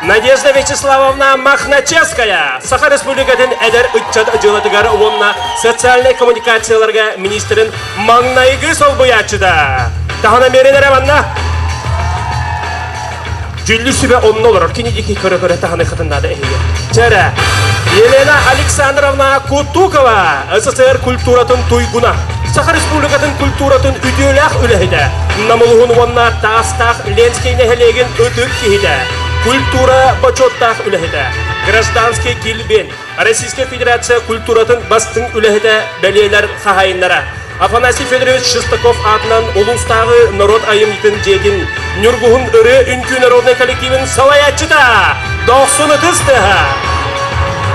Надежда Вячеславовна Мохначевская, Саха Республикатын эдэр ыччат дьыалатыгар уонна социальнай коммуникацияларга министрин маҥнайгы солбуйааччыта. Таһынан биэрин эрэ манна. Дьүүллүүр сүбэ онно олорор. Кини диэки көрө-көрө таһаны хатыннаада эһиги. Чэрэ. Елена Александровна Кутукова, СССР культуратын туйгуна, Саха Республикатын культуратын үтүөлээх үлэһитэ, Намылуһун уонна Таастаах Ленскэй нэһилиэгин ытык киһитэ, культура бочуоттаах үлэһитэ, гражданский килбиэн, Российскай Федерация культуратын бастыҥ үлэһитэ бэлиэлэр хаһаайыннара. Афанасий Федорович Шестаков аатынан улуустааҕы норуот айымньытын дьиэтин Ньургуһун ырыа үҥкүү народнай коллективын салайааччыта Дохсун ытыс тыаһа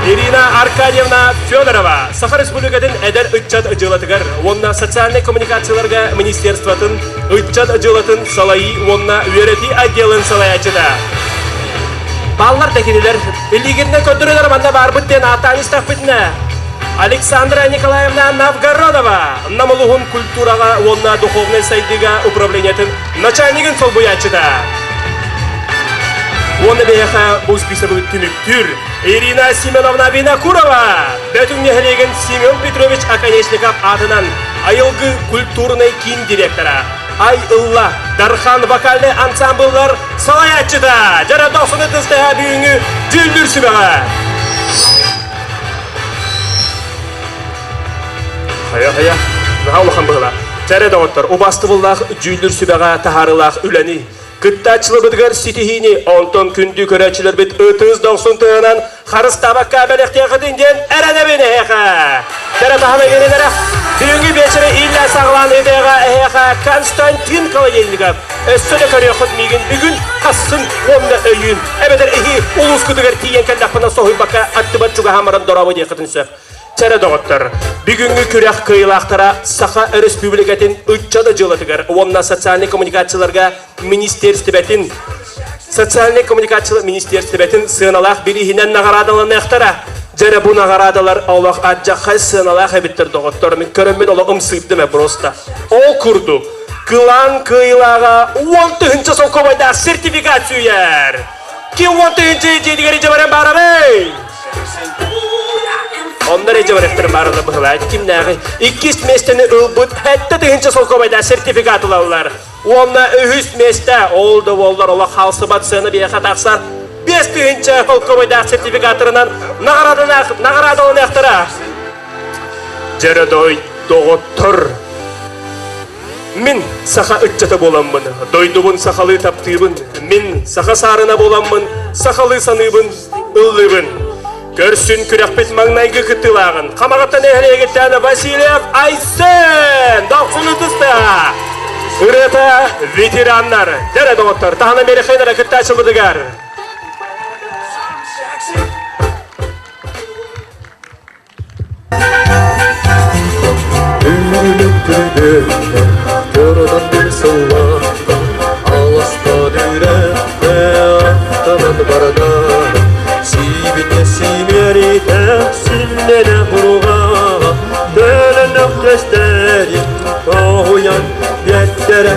Ирина Аркадьевна Федорова Саха Республикатын эдэр ыччат дьыалатыгар уонна социальнай коммуникацияларга министерствотын ыччат дьыалатын салайыы уонна үөрэтии отделын салайааччыта. Баллар да кинилэр илиигитинэн көрдөрөлөр манна баарбыт диэн ааттаан истэхпитинэ Александра Николаевна Новгородова Нам улууһун культураҕа уонна духовнай сайдыыга управлениетын начальнигын солбуйааччыта. Уонна биһиэхэ бу списогы түмүктүүр Ирина Семеновна Винокурова Бөтүҥ нэһилиэгин Семен Петрович Оконешников аатынан Айылгы культурнай киин директора Ай Ылла Дархан вокальнай ансамбллар салайааччыта Дьара Дохсуну тыстаһа бүгүҥҥү дьүүллүүр сүбэҕэ. Хайа-хайа, наһаа улахан быһыылаах. Чэрэ доҕоттор, убаастыбыллаах дьүүллүүр сүбэҕэ таһаарыылаах үлэни, кыттааччыларбытыгар ситиһиини, онтон күндү көрөөччүлэрбит ытыс дохсун тыаһынан харыстаабакка бэлэхтиэххитин диэн эрэнэбин эһиэхэ! Кэрэ таһына биэрэлэрэ, бүгүҥҥү биэчэри ииллээн саҕалаан ыытыаҕа эһиэхэ Константин Колодезников. Өссө да көрүөххүт миигин бүгүн, хассын уонна өйүүн. Эбэтэр эһи улуускутугар тиийэн кэллэхпинэ соһуйбакка аттыбар чугаһаан баран дорообо диэххитин сөп. Чэрэ доҕоттор, бүгүҥҥү күрэх кыайыылаахтара Саха Өрөспүүбүлүкэтин ыччат дьыалатыгар уонна социальнай коммуникацияларга министиэристибэтин социальнай коммуникациялар министиэристибэтин сыаналаах бирииһинэн наҕараадаланыахтара. Дьэрэ бу наҕараадалар олох адьаххай сыаналаах эбиттэр доҕоттор. Мин көрөммүн олох ымсыырдым э просто. Ол курдук, кылаан кыайыылааҕа 10 000 солкуобайдаах сертификат сүүйэр. Ким 10 000 дьиэтигэр дьабаран баарабый? Онно эрэ дьабарыктарын бааралар быһылаат кимнээҕи иккис миэстэни ылбыт 7 000 солкуобайдаах сертификат ылаллар. Уонна үһүс миэстэ ол да буоллар олох хаалсыбат сыана биэхэ тахсар 5 000 солкуобайдаах сертификаттарынан наҕараадаланыахтара. Дьэрэ доҕоттор Мин саха ыччата буоламмын, дойдубун сахалыы таптыыбын, мин саха саарына буоламмын, сахалыы саныыбын, ыллыыбын. Көрсүн күрэхпит маҥнайгы кыттыылааҕын Хамаҕатта нэһилиэгиттэн Васильев Айсен Дохсун ытыста! Ырыата ветераннар, дэрэ доҕоттор, таһына Мерехенера кыттааччыларыгар. Көрөдөн bir сыллаахтан аластан үрэххэ аттанан бардар Сиибитэ симиэритэ силлэнэ буруҕаҕа Төлөнөх тэстэрин тоһуйан биэттэрэ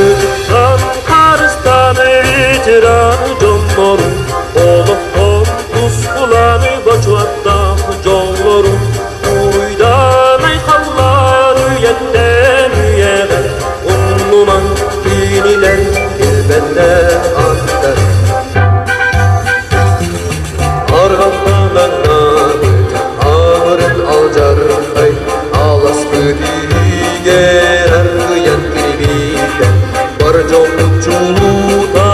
Ытыктан харыстан ветеран дьоннорун Олохтон тускуланы бочуоттаах дьоллорун Уруйдан айхаллаан үйэттэн үйэҕэ Умнумаҥ кинилэр килбэллэр аттар Арҕаммалаҥнаабыт аамырын алдьархай Аласпыт иһигэр аргыйан кирбиитэ Бар дьоммут чулуута,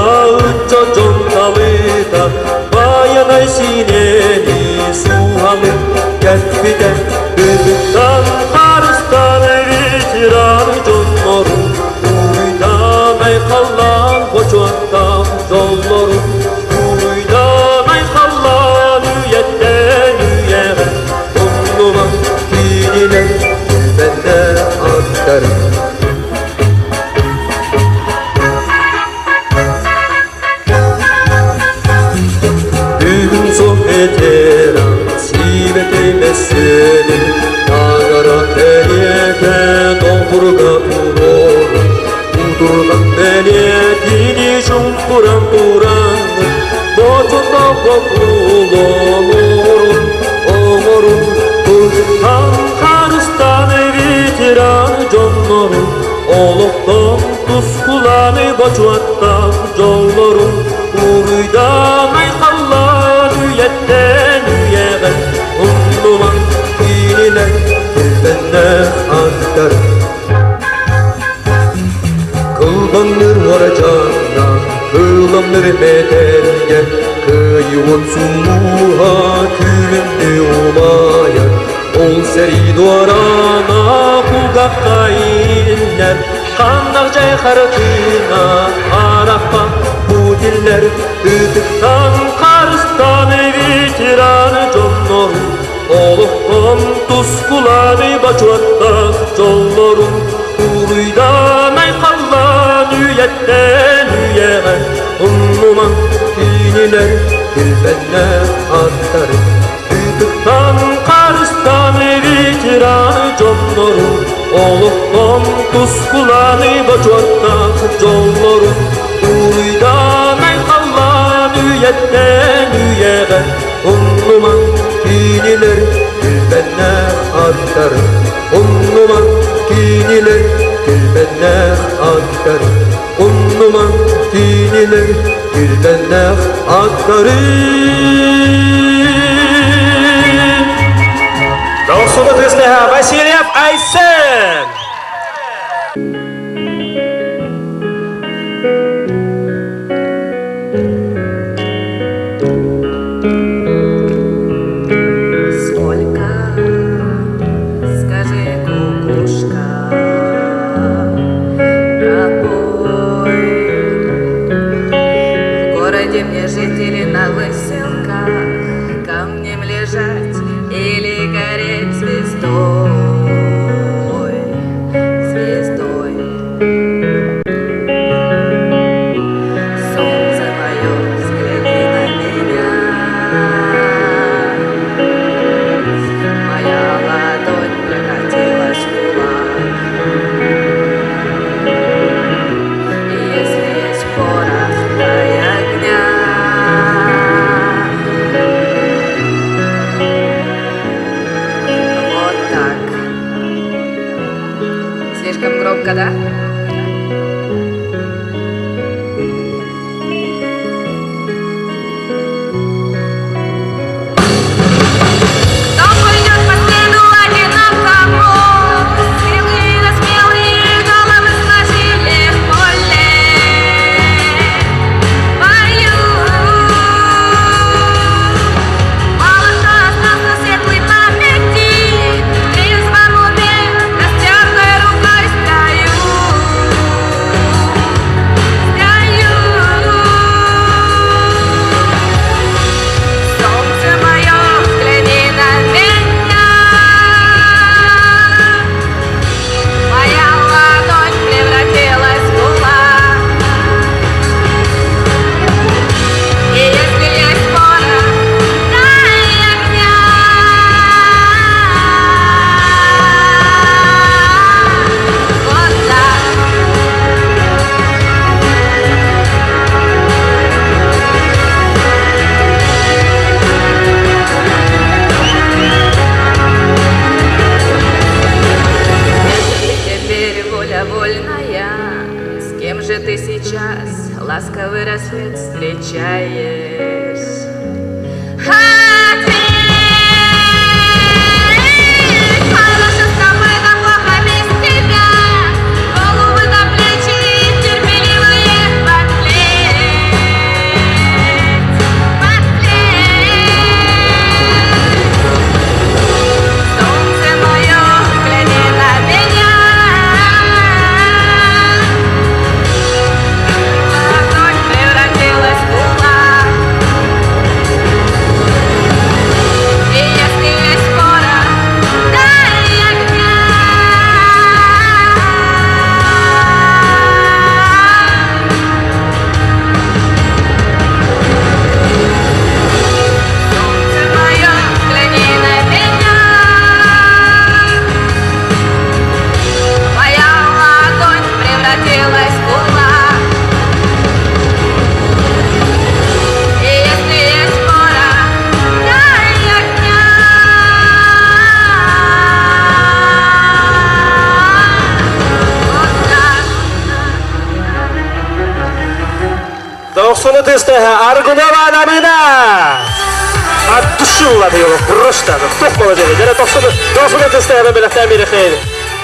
ыччат дьон талыыта Байанай сиинэни сууһалы кэппитэ Быһыттан харыстан ветеран дьоннору Уруйдан айхаллаан бочуоттаан. чуҥкуран тураҥҥыт, Бочутоҕо кулонорун оҥорун, Ытыктан харыстан ветеран дьоннорун, Олохтон тускуланы бочуоттаах дьоллорун, Уруйдан айхаллаан үйэттэн үйэҕэ, Умнумаҥ кинилэр килбэннээх аттарын. Кылбаҥныр муора-дьаҥҥа, кыламныр мэтээлгэ, Кыайыы сулуһа күлүмнүү умайар. Ол сэрии дуораана кулгахха иһиллэр, Ханнах дьай хартыына харахха бу тиллэр. Ытыктан харыстан ветеран дьоннорун, Олохтон тускуланы бочуоттаах дьоллорун Уруйдан айхаллаан үйэттэн үйэҕэ Умнумаҥ кинилэр килбэннээх аттарын Ытыктан харыстан ветеран дьоннорун Олохтон тускуланы бочуоттаах дьоллорун Уруйдан айхаллаан үйэттэн үйэҕэ Умнумаҥ кинилэр килбэннээх аттарын, Умнумаҥ кинилэр килбэннээх аттарын, Умнумаҥ кинилэр килбэннээх аттарын. Голосуна тыастаһа Васильев Айсен! Сколько, скажи, кукушка, пропой. В городе мне жить или на выселках, Камнем лежать или гореть звездой, звездой. Солнце мое, взгляни на меня. Моя ладонь превратилась в кулак. И если есть порох, дай огня. Вот так. Слишком громко, да? Кто пойдет по следу одинокому? Стрелы да смелые головы сложили в поле. Бою. Мало кто остался светлой памяти. В трезвом уме растертой рукой стою. Стою. Солнце мое, взгляни на меня. Моя ладонь превратилась в кулак. И если есть порох, дай огня. Вот так. Ты теперь воля вольная, с кем же ты сейчас ласковый рассвет встречаешь? Ответь! Хорошо с тобой, да плохо без тебя. Головы на плечи терпеливые под плеть, под плеть. Солнце мое, взгляни на меня. Ладонь превратилась в кулак. Дохсуну тыстыһа Аргунова Адамына! От души улады просто. Тух молодец. Дәрә дохсуну дохсуну тыстыһа бэлэхтэн бирэхин.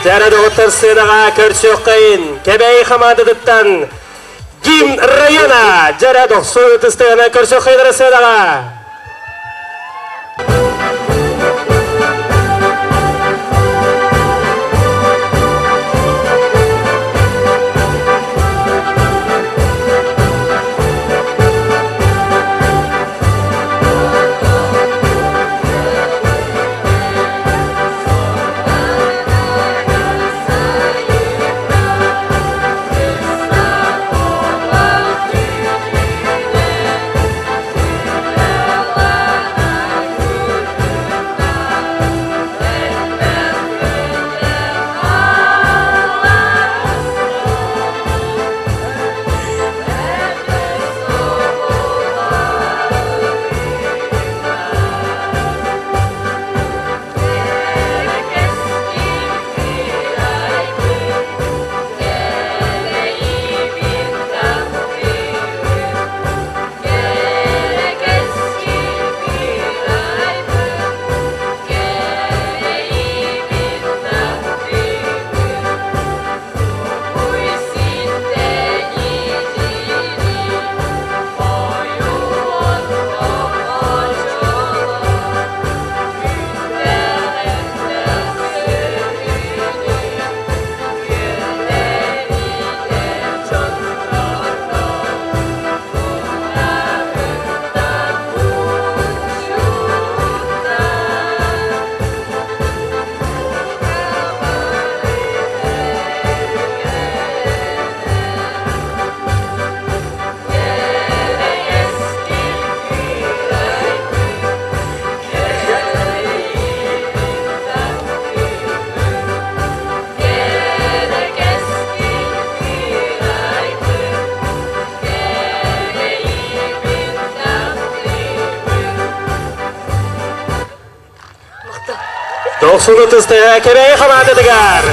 Дәрә доҕоттор сыанаҕа көрсүөххэйин. Кэбэй хамаандатыттан Гимн района. Дәрә дохсуну тыстыһана көрсүөххэйин сыанаҕа. Дохсуну тыстыга кэбэй хамаатытыгар.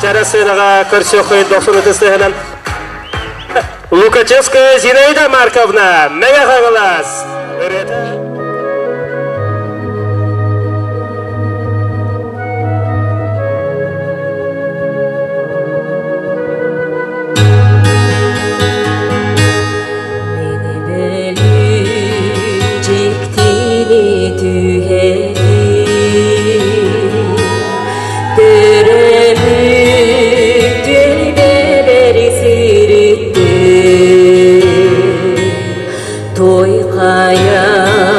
Чарасынаға көрсөкөй дохсун ытыстыһынан Лукачевская Зинаида Марковна, Мэҥэ Хаҥалас. Той қая.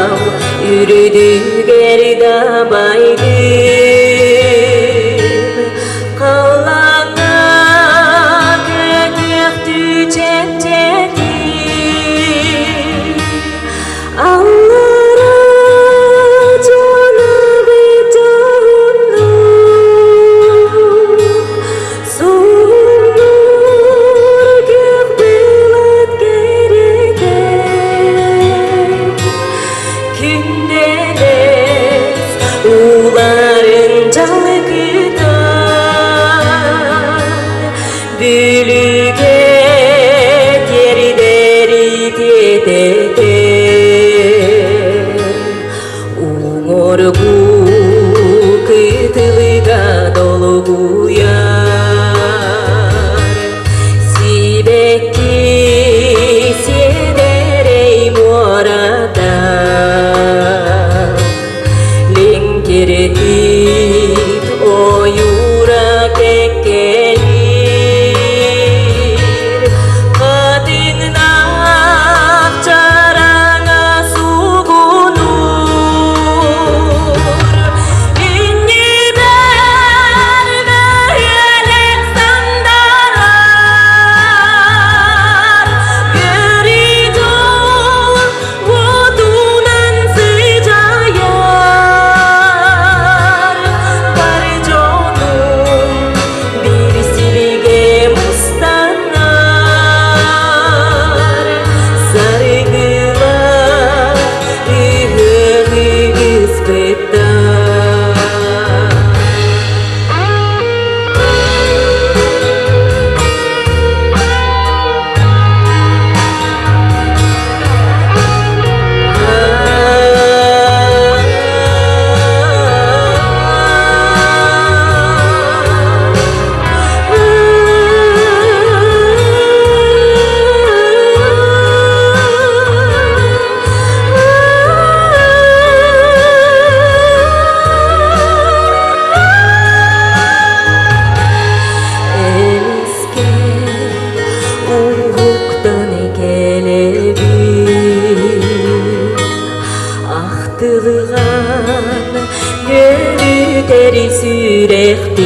Сүрэхтин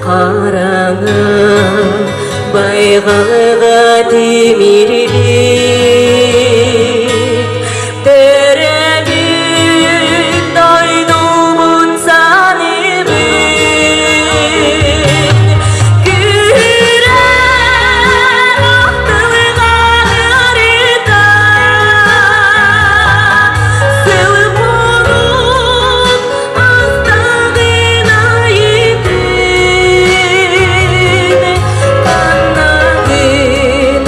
хараҥа байҕалга тимирбит төрөөбүт дойдубун саныыбын күрэх ахтылҕан Сыл-хонук астаҕын айытын, Ханнаҕын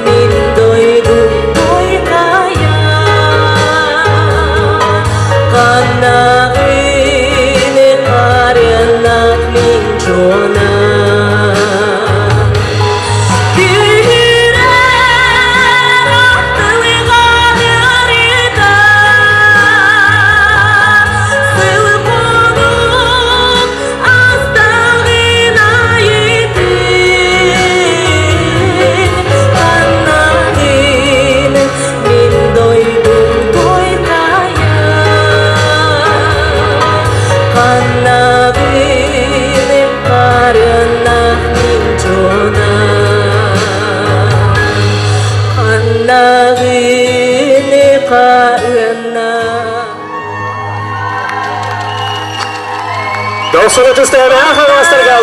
мин дойдум Тойхайа, Ханнаҕын харыаннах мин дьуона.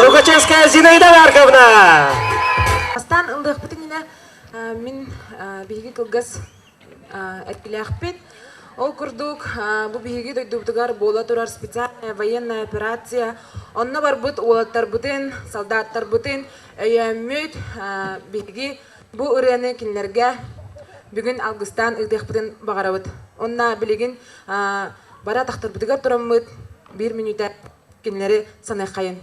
Лукачевская Зинаида Марковна! Бастаан ыллыахпыт иннинэ мин биһиги кылгас эркилээхпит. Ол курдук, бу биһиги дойдубутугар буола турар специальная военная операция. Онно барбыт уолаттарбытын, солдаттарбытын өйөөммүт биһиги бу ырыаны кинилэргэ бүгүн алгыстаан ыытыахпытын баҕарабыт. Онно билигин бара тахтарбытыгар тураммыт биир мүнүүтэ кинилэри саныаххайын.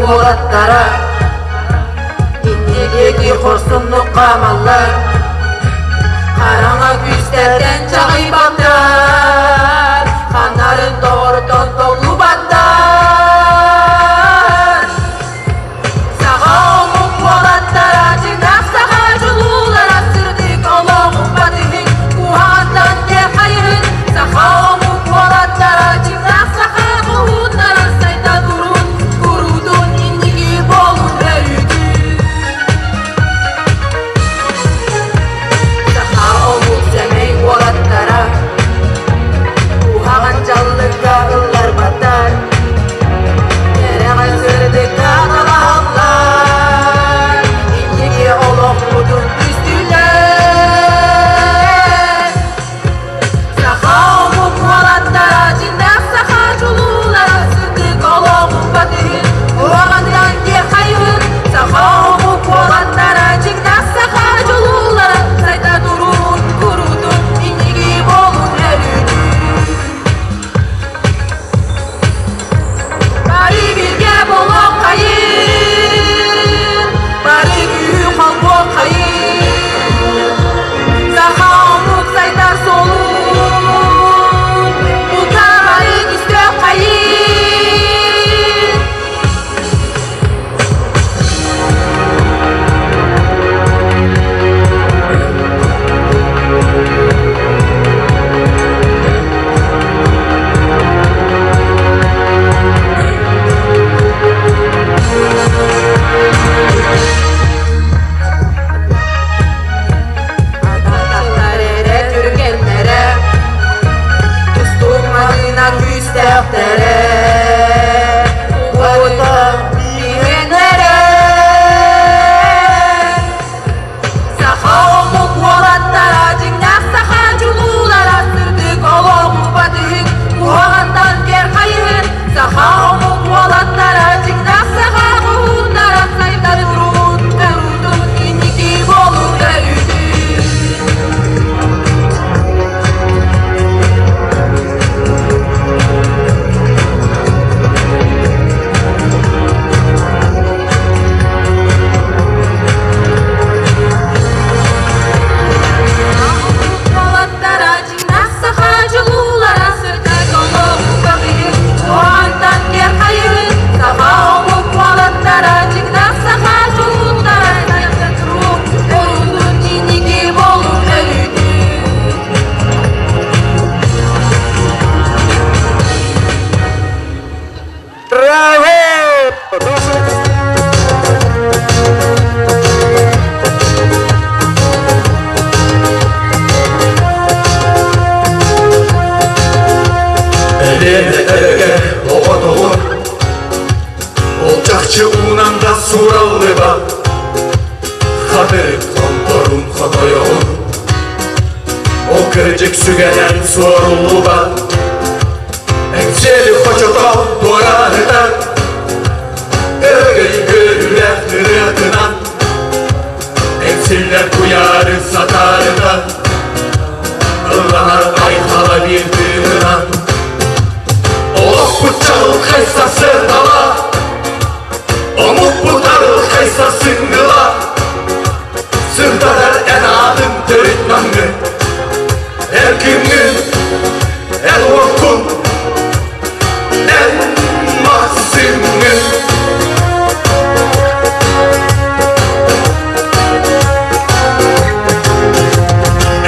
Уолаттара инники хорсуннук хаамаллар, хараҥа күүстэртэн чаҕыйбаттар, ханарын доҕортон толлубаттар. Саха омук уолаттара дьиҥнээх саха дьулуулара сырдык олоҕу батыһын, куһаҕантан кэхайыһын. Саха омук уолаттара дьиҥнээх саха хоһууннара сайда турун, куруутун инники буолун өрүүтүн. Саха омук сэмэй уолаттара. Ханан да суураллыбат Хатырык хонторун хотойоҕун Ол кырдьык сүгэнэн суоруллубат Эҥсиэли хочото туораһытар Өрөгөй көрүүлээх ырыатынан Эҥсиллэр куйаары сатаарытан Ылланар айхала биир тыынынан Олохпут чаҕылхай сарсыардала Омукпут арылхай сарсыҥҥыла Сырдатар эн аатын төрүт намҥын Эр күҥҥүн, эн уоккун, эн махсыҥҥын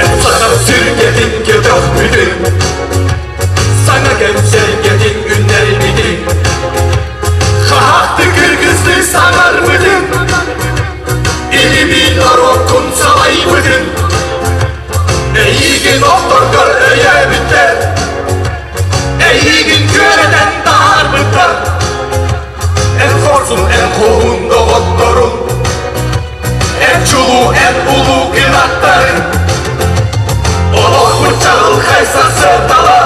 Эн сатар сүргэтин көтөхпүтүн Саҥа кэм сэргэтин үннэрбитин Хаһаахты кыргызды саҥарбытын Илибиин норуоккун салайбытын Эйиигин охторгор өйөөбүттэр Эйиигин күөрэтэн таһаарбыттар Эн хорсун, эн хоһуун доҕотторуҥ Эн чулуу, эн улуу кынаттарыҥ Олохпут чаҕылхай сарсыардала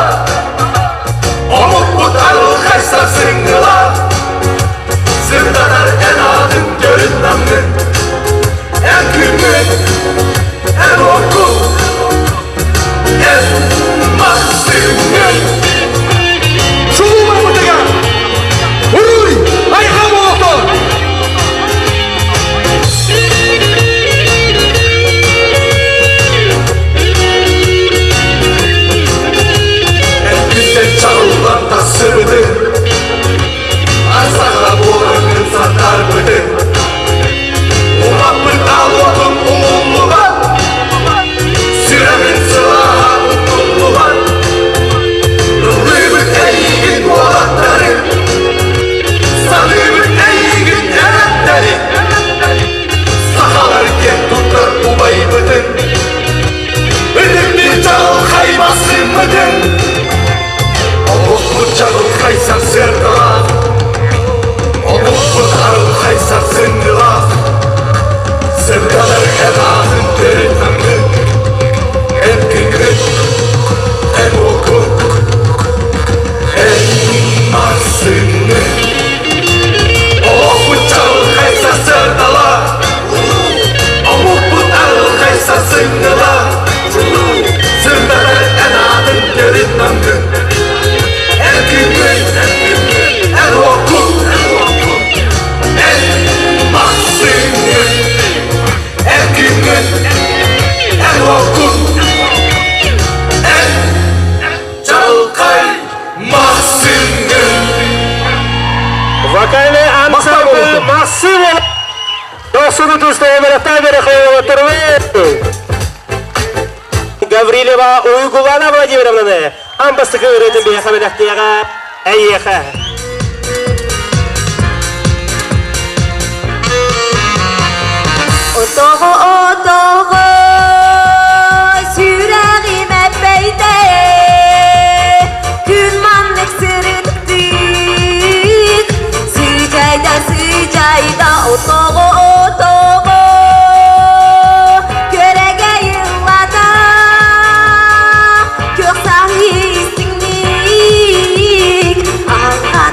Омукпут арылхай сарсыҥҥыла Сырдатар эн аатын төрүт намҥын Эн күҥҥүн, эн уоккун, эн махсыҥҥын Чулууларбытыгар уруй, айхал буолуохтун! Эргиттэн чаҕыллан тахсыбытыҥ Арсаҕа буоларгын сатарбытыҥ Умаппыт аал уотун умуллубат Сүрэҕин сылааһа умнуллубат Ыллыыбыт эйиигин уолаттары Саныыбыт эйиигин эрэттэрин Сахалар киэн туттар убайбытын Ытыктыыр чаҕылхай массыыммытын Олохпут чаҕылхай сарсыардалаах Омукпут арылхай сарсыҥҥылаах Сырдатар эн аатын төрүт намҥын Эн күҥҥүн, эн уоккун, эн массыыҥҥын Олохпут чаҕылхай сарсыардалаах Омукпут арылхай сарсыҥҥылаах Сырдатар эн аатын төрүт намҥын Эн күҥҥүн, эн уоккун, эн махсыҥҥын Эн күҥҥүн, эн уоккун, эн чаҕылхай махсыҥҥын Вокальный ансамбль Массыма Досуну Гаврилева Уйгулана Владимировнаны амбастыкы ырыатын биһиэхэ бэлэхтиэҕэ эйиэхэ. Отоҕо отоҕо сүрэҕим эппэйдэ Күн маннык сырыттык Сыдьайда сыдьайда отоҕо отоҕо Күөрэгэй ыллата Күөх саһы истиҥник Аһарҕа.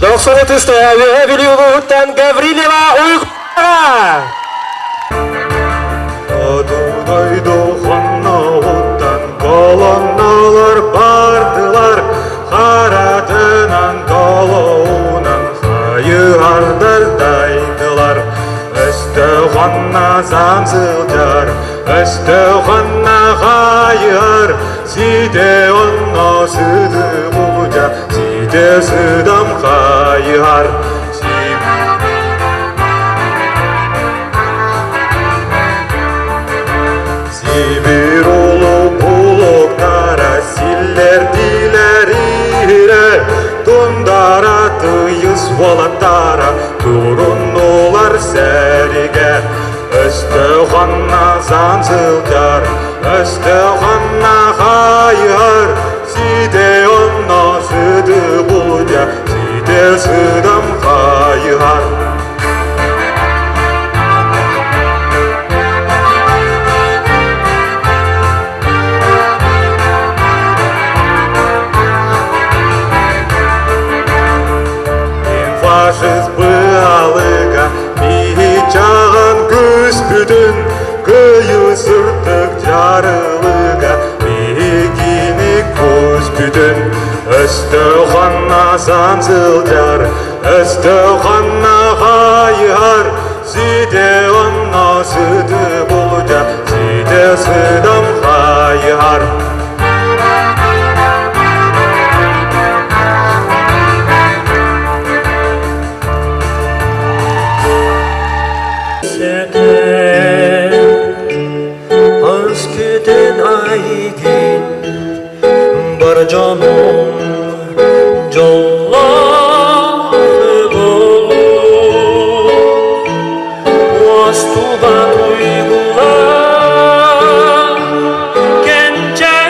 Дохсун ытыстая Үөһэ Бүлүү улууһуттан Гаврильева Уйгура! Дойду хонноҕуттан колонналар бардылар, харатынан толоунан хайыһардар дайдылар. Өстөөх онно заан сылдьар, өстөөх онно хайыһар, сите онно сыты булдьа, сите сыдам хайыһар. Сибир улуу булуктара силлэрдилэр иһирэ, тундара тыйыс уолаттара туруннулар сэригэ. Өстөөх анна заан сылдьар, өстөөх анна хайыһар, сите онно сыты булдьа, сите сыдам хайыһар. Фашист быалыга биһи чаҕан күспүтүн кыйы сырдык дьарылыга биһигини күүспүтүн өстөөх анна сан сылдьар өстөөх анна хайыһар сите онно сыты булдьа сите сыдам хайыһар. Аскүтен айгин бар дьонум дьоллоох буолуу уостубат уйгулаах кэнчээри.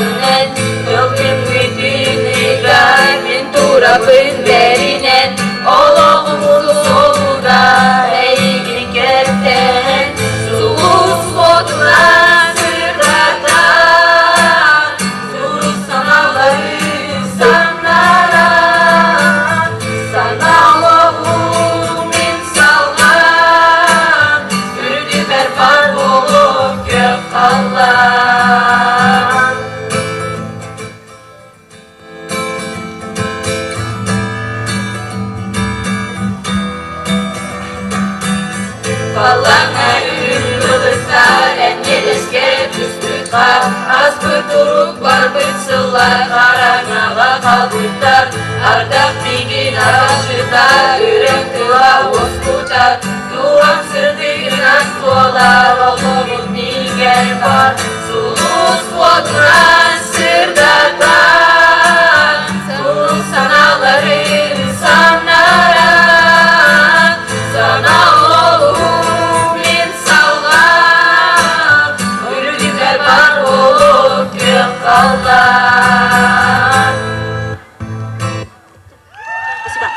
үүнэн Тыл күммүтүн ыйга мин турабын бэринэн Олоҕум суолугар эйигин кэптээн Сулус уотунан сырдатан Сурук санаалары саннаран Сана олоҕум мин салҕаан Үрдүбэр бар буолуо күөх халлаан. Балаҥа үрүҥ былыттар эниэлэскэ түспүт хаар, Аспыт урук барбыт сыллар хараҥаҕа халбыттар, Ардах миигин аралдьытар, үрэх тыла уоскутар, Туох сырдыгынан туолар олоҕум миигэр бар, Сулус уотунан сырдатан, Сурук санааларын самнаран, Сана олоҕум мин салҕаан, Үрдүгэр бар буолуо күөх халлаан. Спасибо.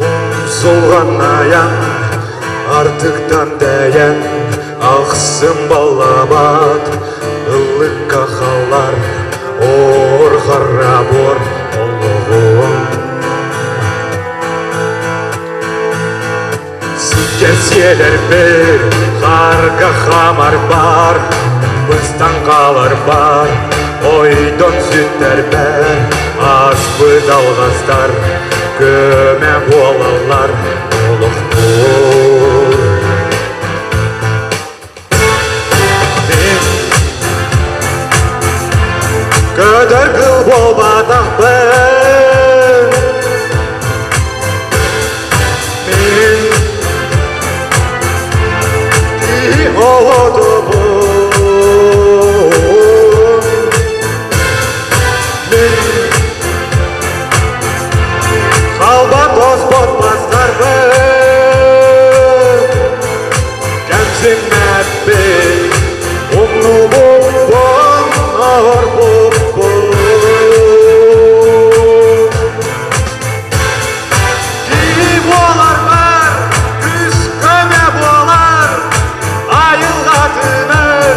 Умсулҕанайан, артыктан тэйэн, ахсым баллабат, ыллыкка халар, оор харабор олоҕум. Сиккэр сиэлэрбэр, харга хамар бар, быстан хаалар бар, ойдон сүттэрбэр, ааспыт алҕастар, көмө буолаллар олохпор. Мин көтөр кыл буолбатахпын, мин киһи оҕотобун, мин халба тоспот бастарбын, кэмсиммэппин, умнубуппун, оһорбуппун. Киһи буоларбар күс-көмө буолар, айылҕатынар,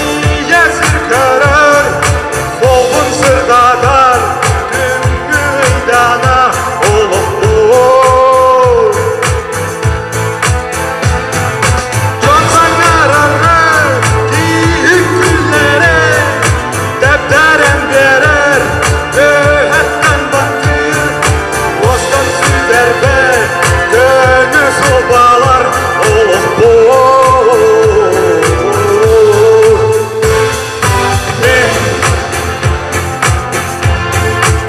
ийэ сир көрөр, солбун сырдатар, күҥҥү ыйдаана олохпун. Дьон саҥарарга киһи күллэрэр, тэптэрэн биэрэр, өһөттөн баттыыр, уостан сүтэрбэт, көнө суолбалар олохпут. Мин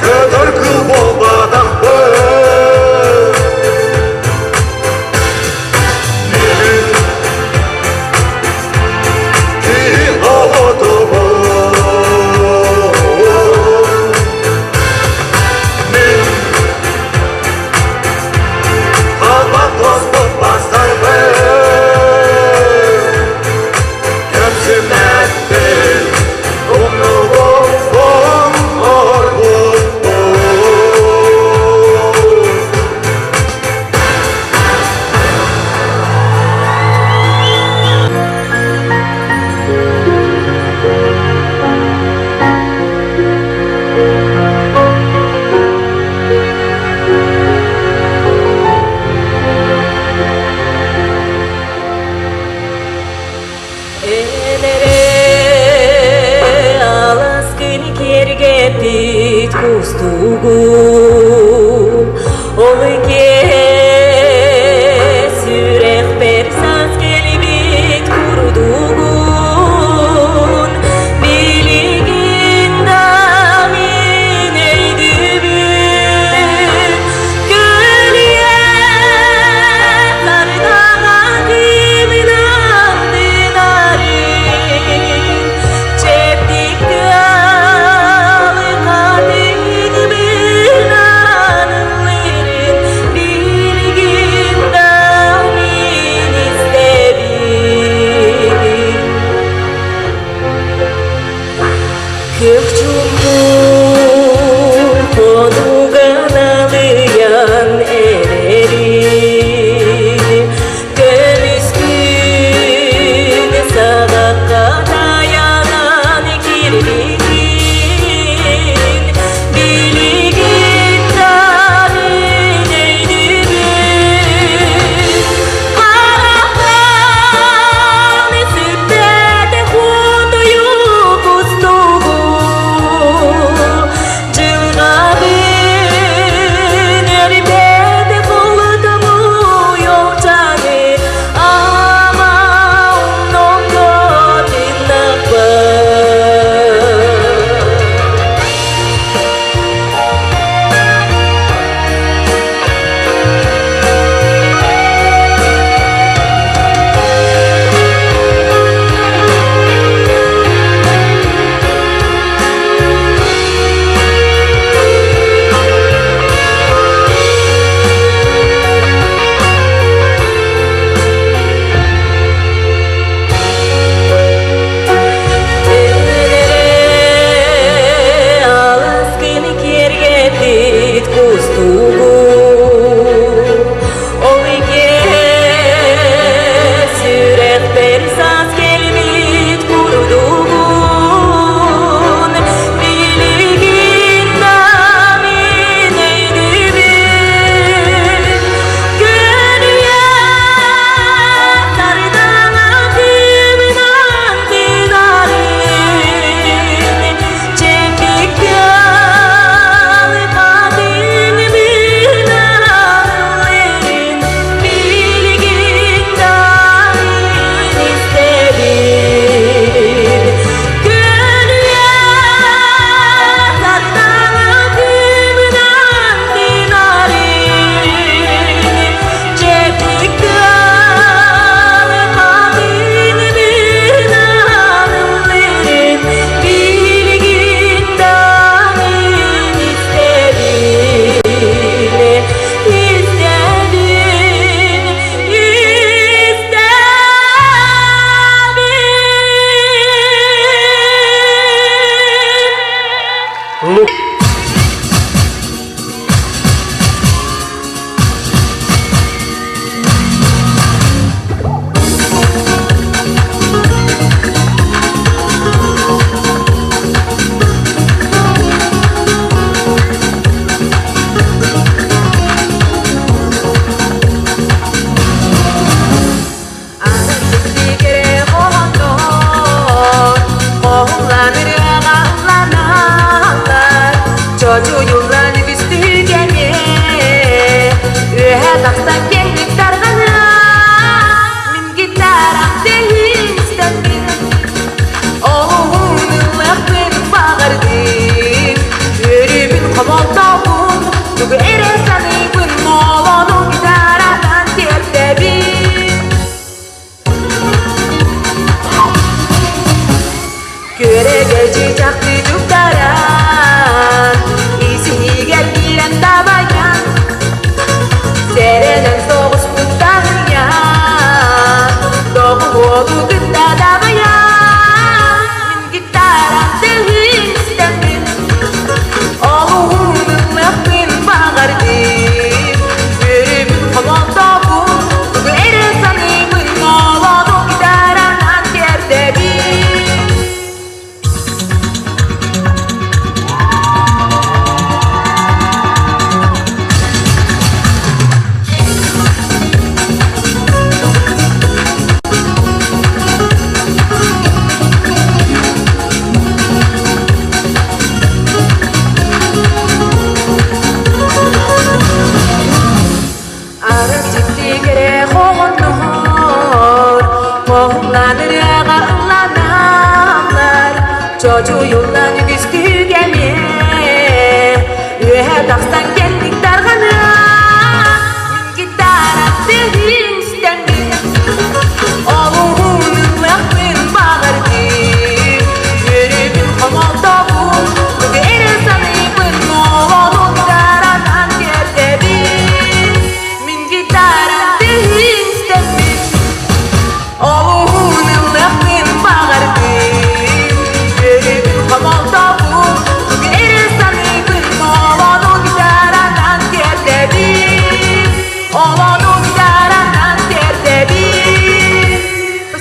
көтөр кыл буолбатахпын, мин киһи оҕотобун. Мин халбан тоспот бастарбын, кэмсиммэппин, умнубуппун, оһорбуппун. Энере аласкын киэргэппит кустугум, Ол сүрэхпэр саас кэлбит курдугун, Билигин да мин өйдүүбүн, Көлүйэ сардаҥа кыымын андын. чыычахтыы чуптаран, ис-иһигэр киирэн дабайан, сэрэнэн соҕустук таһыйан, доҕуһуолу кытта дабайан, мин гитарам тыаһын истэммин, олуһун ыллыахпын баҕардым, үөрүүбүн хомолтобун, тугу эрэ саныыбын, олону гитаранан тиэрдэбин. Арчыттыгыре хоҕонноор, хоһуллан ырыаҕа ылланаллар, чочуйуллан үгүс күүгэмиэ, үөһэ тахсан кэллик тарҕаныа, мин гитара тыаһын истэммин, олуһун ыллыахпын баҕардым, үөрүүбүн хомолтобун, тугу эрэ саныыбын, олону гитаранан тиэрдэбин. Мин гитарам тыаһын истэммин, олуһун ыллыахпын баҕардым, үөрүүбүн хомолтобун, тугу эрэ саныыбын, олону гитаранан тиэрдэбин. Олону гитаранан тиэрдэбин.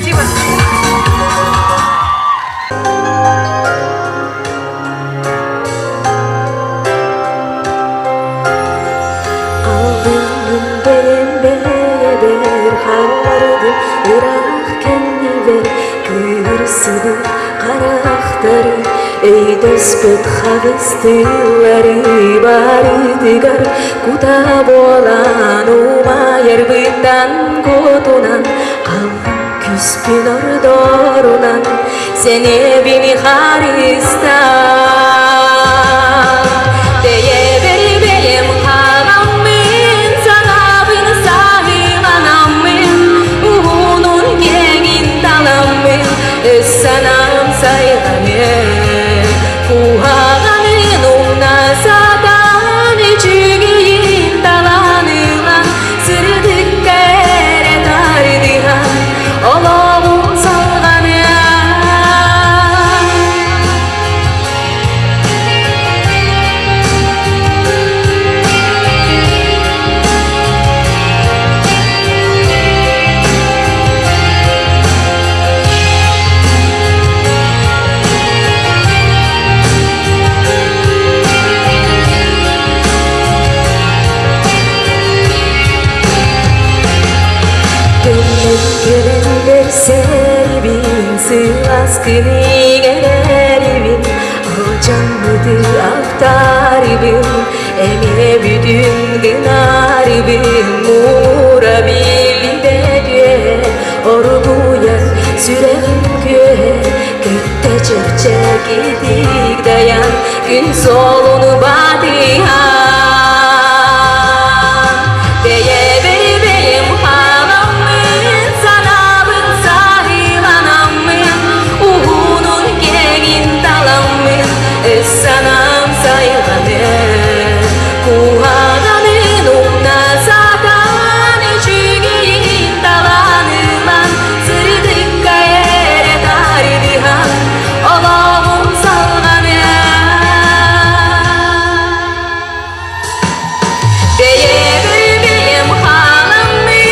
Спасибо. Алдыңын бэйэм бэйэбэр хааллардым ыраах кэннибэр кыырсыбыт харахтары өйдөспөт хаҕыс тыллары барытыгар кута буолан умайарбыттан куотунан халыҥ күүспүн ордорунан сэнэбин харыстаан Бэйэбэр бэйэм халаммын санаабын саһыланаммын уһунун кэҥин таламмын өс санаам сайҕаныа куһаҕанын умна сатаан үчүгэйин талан ылан сырдыкка эрэ тардыһан олоҕум салҕаныа. Кэлэн кэлэллэр сэрибин, сылаас күнүгэрэрибин, алдьаммыты ахтарыбын, эмиэ бүтүн гынарыбын, муура билбэт үөһэ, оргуйар сүрэҕим күөһэ, көттө чэпчэкитик дайан, күн суолун батыһан. Бэйэбэр бэйэм халаммын, санаабын саһыланаммын, уһунун кэҥин таламмын, өс санаам сайҕанар. Куһаҕанын умна сатаан, үчүгэйин талан ылан, сырдыкка эрэ тардыһан, олоҕум салҕаныа. Бэйэбэр бэйэм халаммын,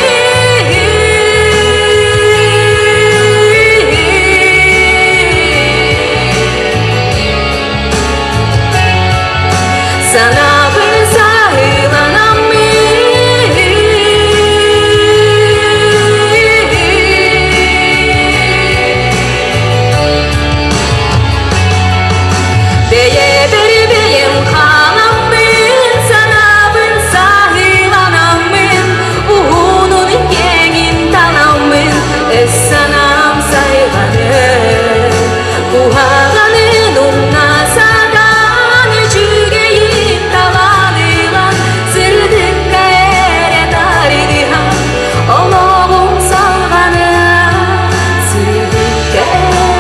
санаабын саһыланаммын. Бэйэбэр бэйэм халаммын, санаабын саһыланаммын, уһунун кэҥин таламмын, өс санаам сайҕанар. Куһаҕанын умна сатаан, үчүгэйин талан ылан, сырдыкка эрэ тардыһан, олоҕум салҕанар. Сырдыкка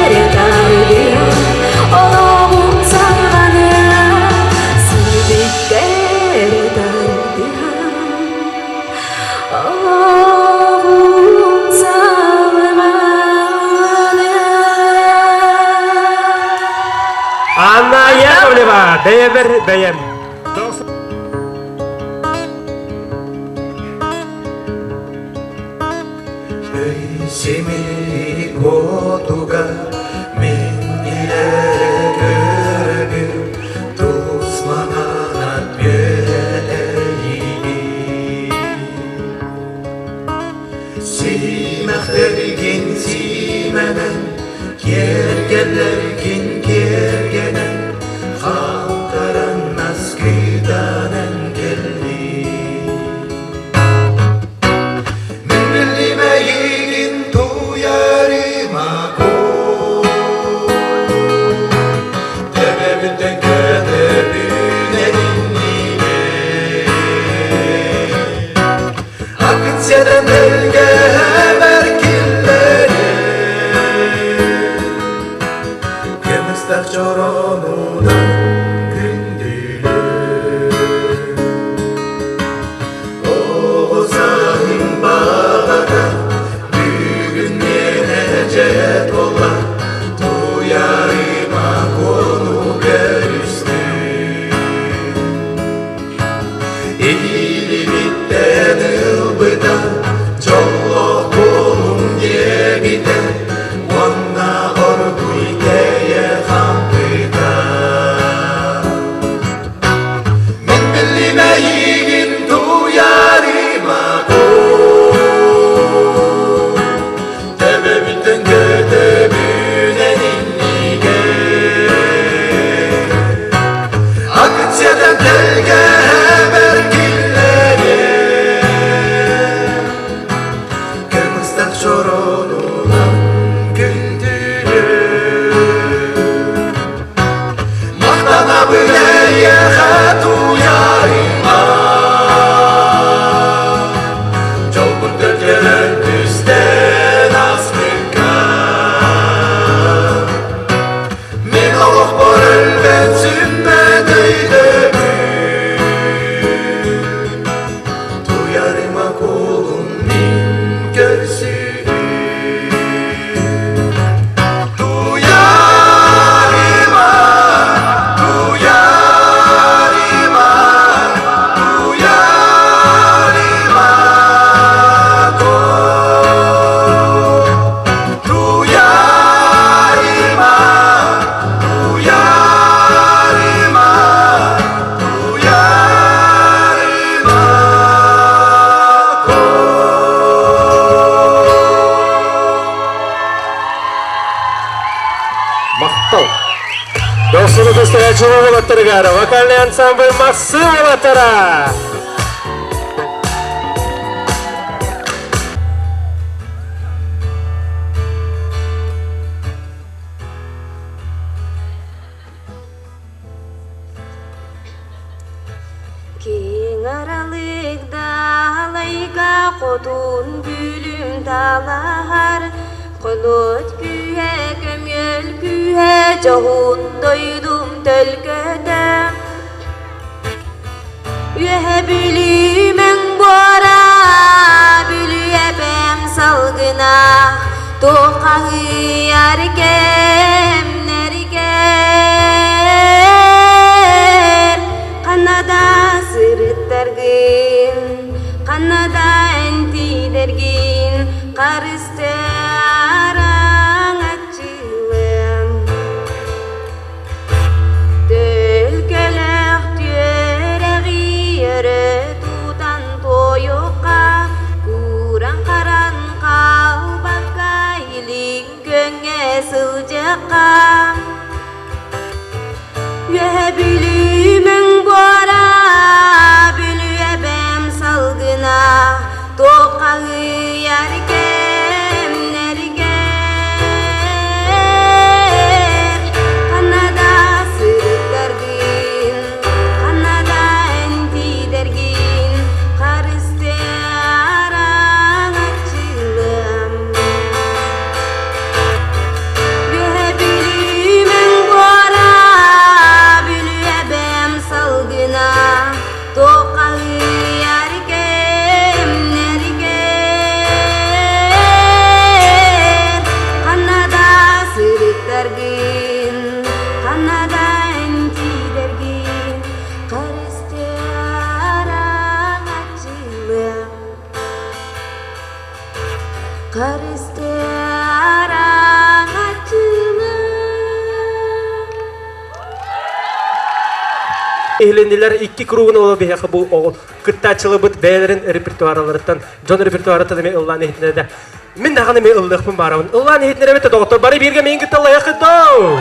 эрэ тардыһан, олоҕум. Яковлева, бэйэбэр бэйэм. Симик отуга мин илэ көрөбүн тусмананат биэрэлиги Симэхтэргин сиимэнэн киэргэллэргин киэргэнэн хаптаран наскыданан кэллин Мин билим эйигин туйарыма Төбөбүттэн көтөбүнэн иннигэр Акын сиэтэн элгэһэбэр киллэрэр Көмүстэх чоронунан күндүлүр Оҕо сааһым баҕата бүгүн миэнэ дьэ туолла Туйарыма куону көрүстүм Илимиттэн ылбыта дьоллоох буолуҥ диэбитэ уонна оргууй тэйэ хаампыта Мин биллим эйигин туйарыма Төбөбүттэн көтөбүнэн иннигэр Акция тэлгэһэбэр киллэрэр Көмүстэх чоронунан күндүлүр Махтанабын эйиэхэ туйарыма Дьолбун төлкөлөн түстэн аспыкка Мин олохпор өлбөт сүммэт өйдөбүл Туйарыма куолун мин көрсүһүү Туйарыма, туйарыма, туйарыма Туйарыма, туйарыма, туйарыма Махтал. Досуну көстөрәчү болаттарыгар вокальный ансамбль Махсы болаттара. Киэҥ аралык далайга хотун бүлүм талаһар, Холот күүһэ, көмүөл күүһэ, дьоһун дойдум төлкөтө. Үөһэ Бүлүүмэҥ буора, Бүлүү эбэм салгына, Туоххаһыйар кэмнэригэр Ханна да сырыттаргын, ханна да энтиидэргин, Харыстыараҥ аччыылым. Төлкөлөөх түөрэҕи өрө тутан туойукка, кууран-харан хаалбакка илин көҥҥө сылдьыахха. Үөһэ Бүлүүмэҥ буора, Бүлүү эбэм салгына, туоххаһыйар кэмнэригэр ханна да сырыттаргын, ханна да энтиидэргин, харыстыараҥ аччыылым. Үөһэ Бүлүүмэҥ буора, Бүлүү эбэм Иһилиннилэр икки кругун ола биһиэхэ бу оҕо кыттааччыларбыт бэйэлэрин репертуараларыттан, дьон репертуарыттан эмиэ ыллаан иһитиннэрдэ. Мин даҕаны эмиэ ыллыахпын баарабын. Ыллаан иһитиннэрэбит да доҕоттор, бары бииргэ миигин кытта ыллайаххыт доо!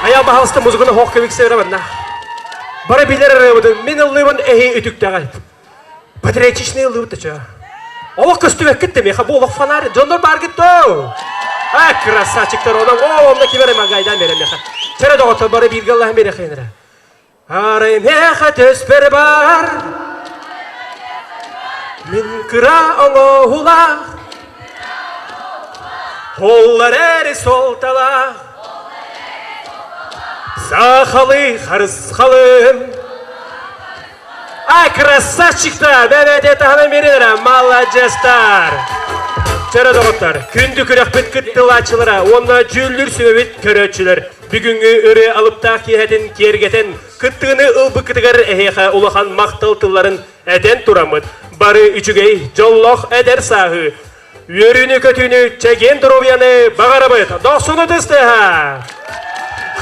Айаа баһалыста музыканы хоох кэбиксэ барна. Бары билэр ырыабытын мин ыллыыбын эһи үтүктэҕит. Патриотичный ыллыыбыт да чөө. Олох көстүбэккит да миэхэ бу олох фонарь. Дьоннор бааргыт доо! А, красавчиктар, онон, о, онно ким эрэ мангайдаан берем миэхэ. Чэрэ доҕоттор, бары бииргэ ыллаһан биэрэхин эрэ. Арай миэхэ төспөр бар, мин кыра оҥоһулаах, Холлар эри суолталаах, сахалыы харысхалым. А, красавчиктар! Бэбэте таһынан берилere, маладьыастар! Чөрө доҕоттор, күндү күрэхпит кыттылааччылара уонна дьүүллүүр сүбэбит көрөөччүлэр бүгүҥҥү ырыа алыптаах киэһэтин киэргэтэн кыттыыны ылбыккытыгар эһиэхэ улахан махтал тылларын этэн тураммыт бары үчүгэй, дьоллоох эдэр сааһы, үөрүүнү-көтүүнү, чэгиэн доруобуйаны баҕарабыт! Дохсуну тыстыһа!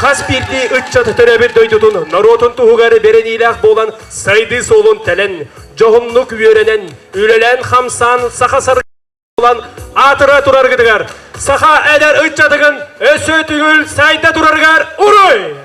Хас биирдии ыччат төрөөбүт дойдутун, норуотун туһугар бэриниилээх буолан сайдыы суолун тэлэн, дьоһуннук үөрэнэн, үлэлээн-хамсаан саха саргылан аатыра тураргытыгар, саха эдэр ыччатыгын өссө түгүл сайда турарыгар уруй!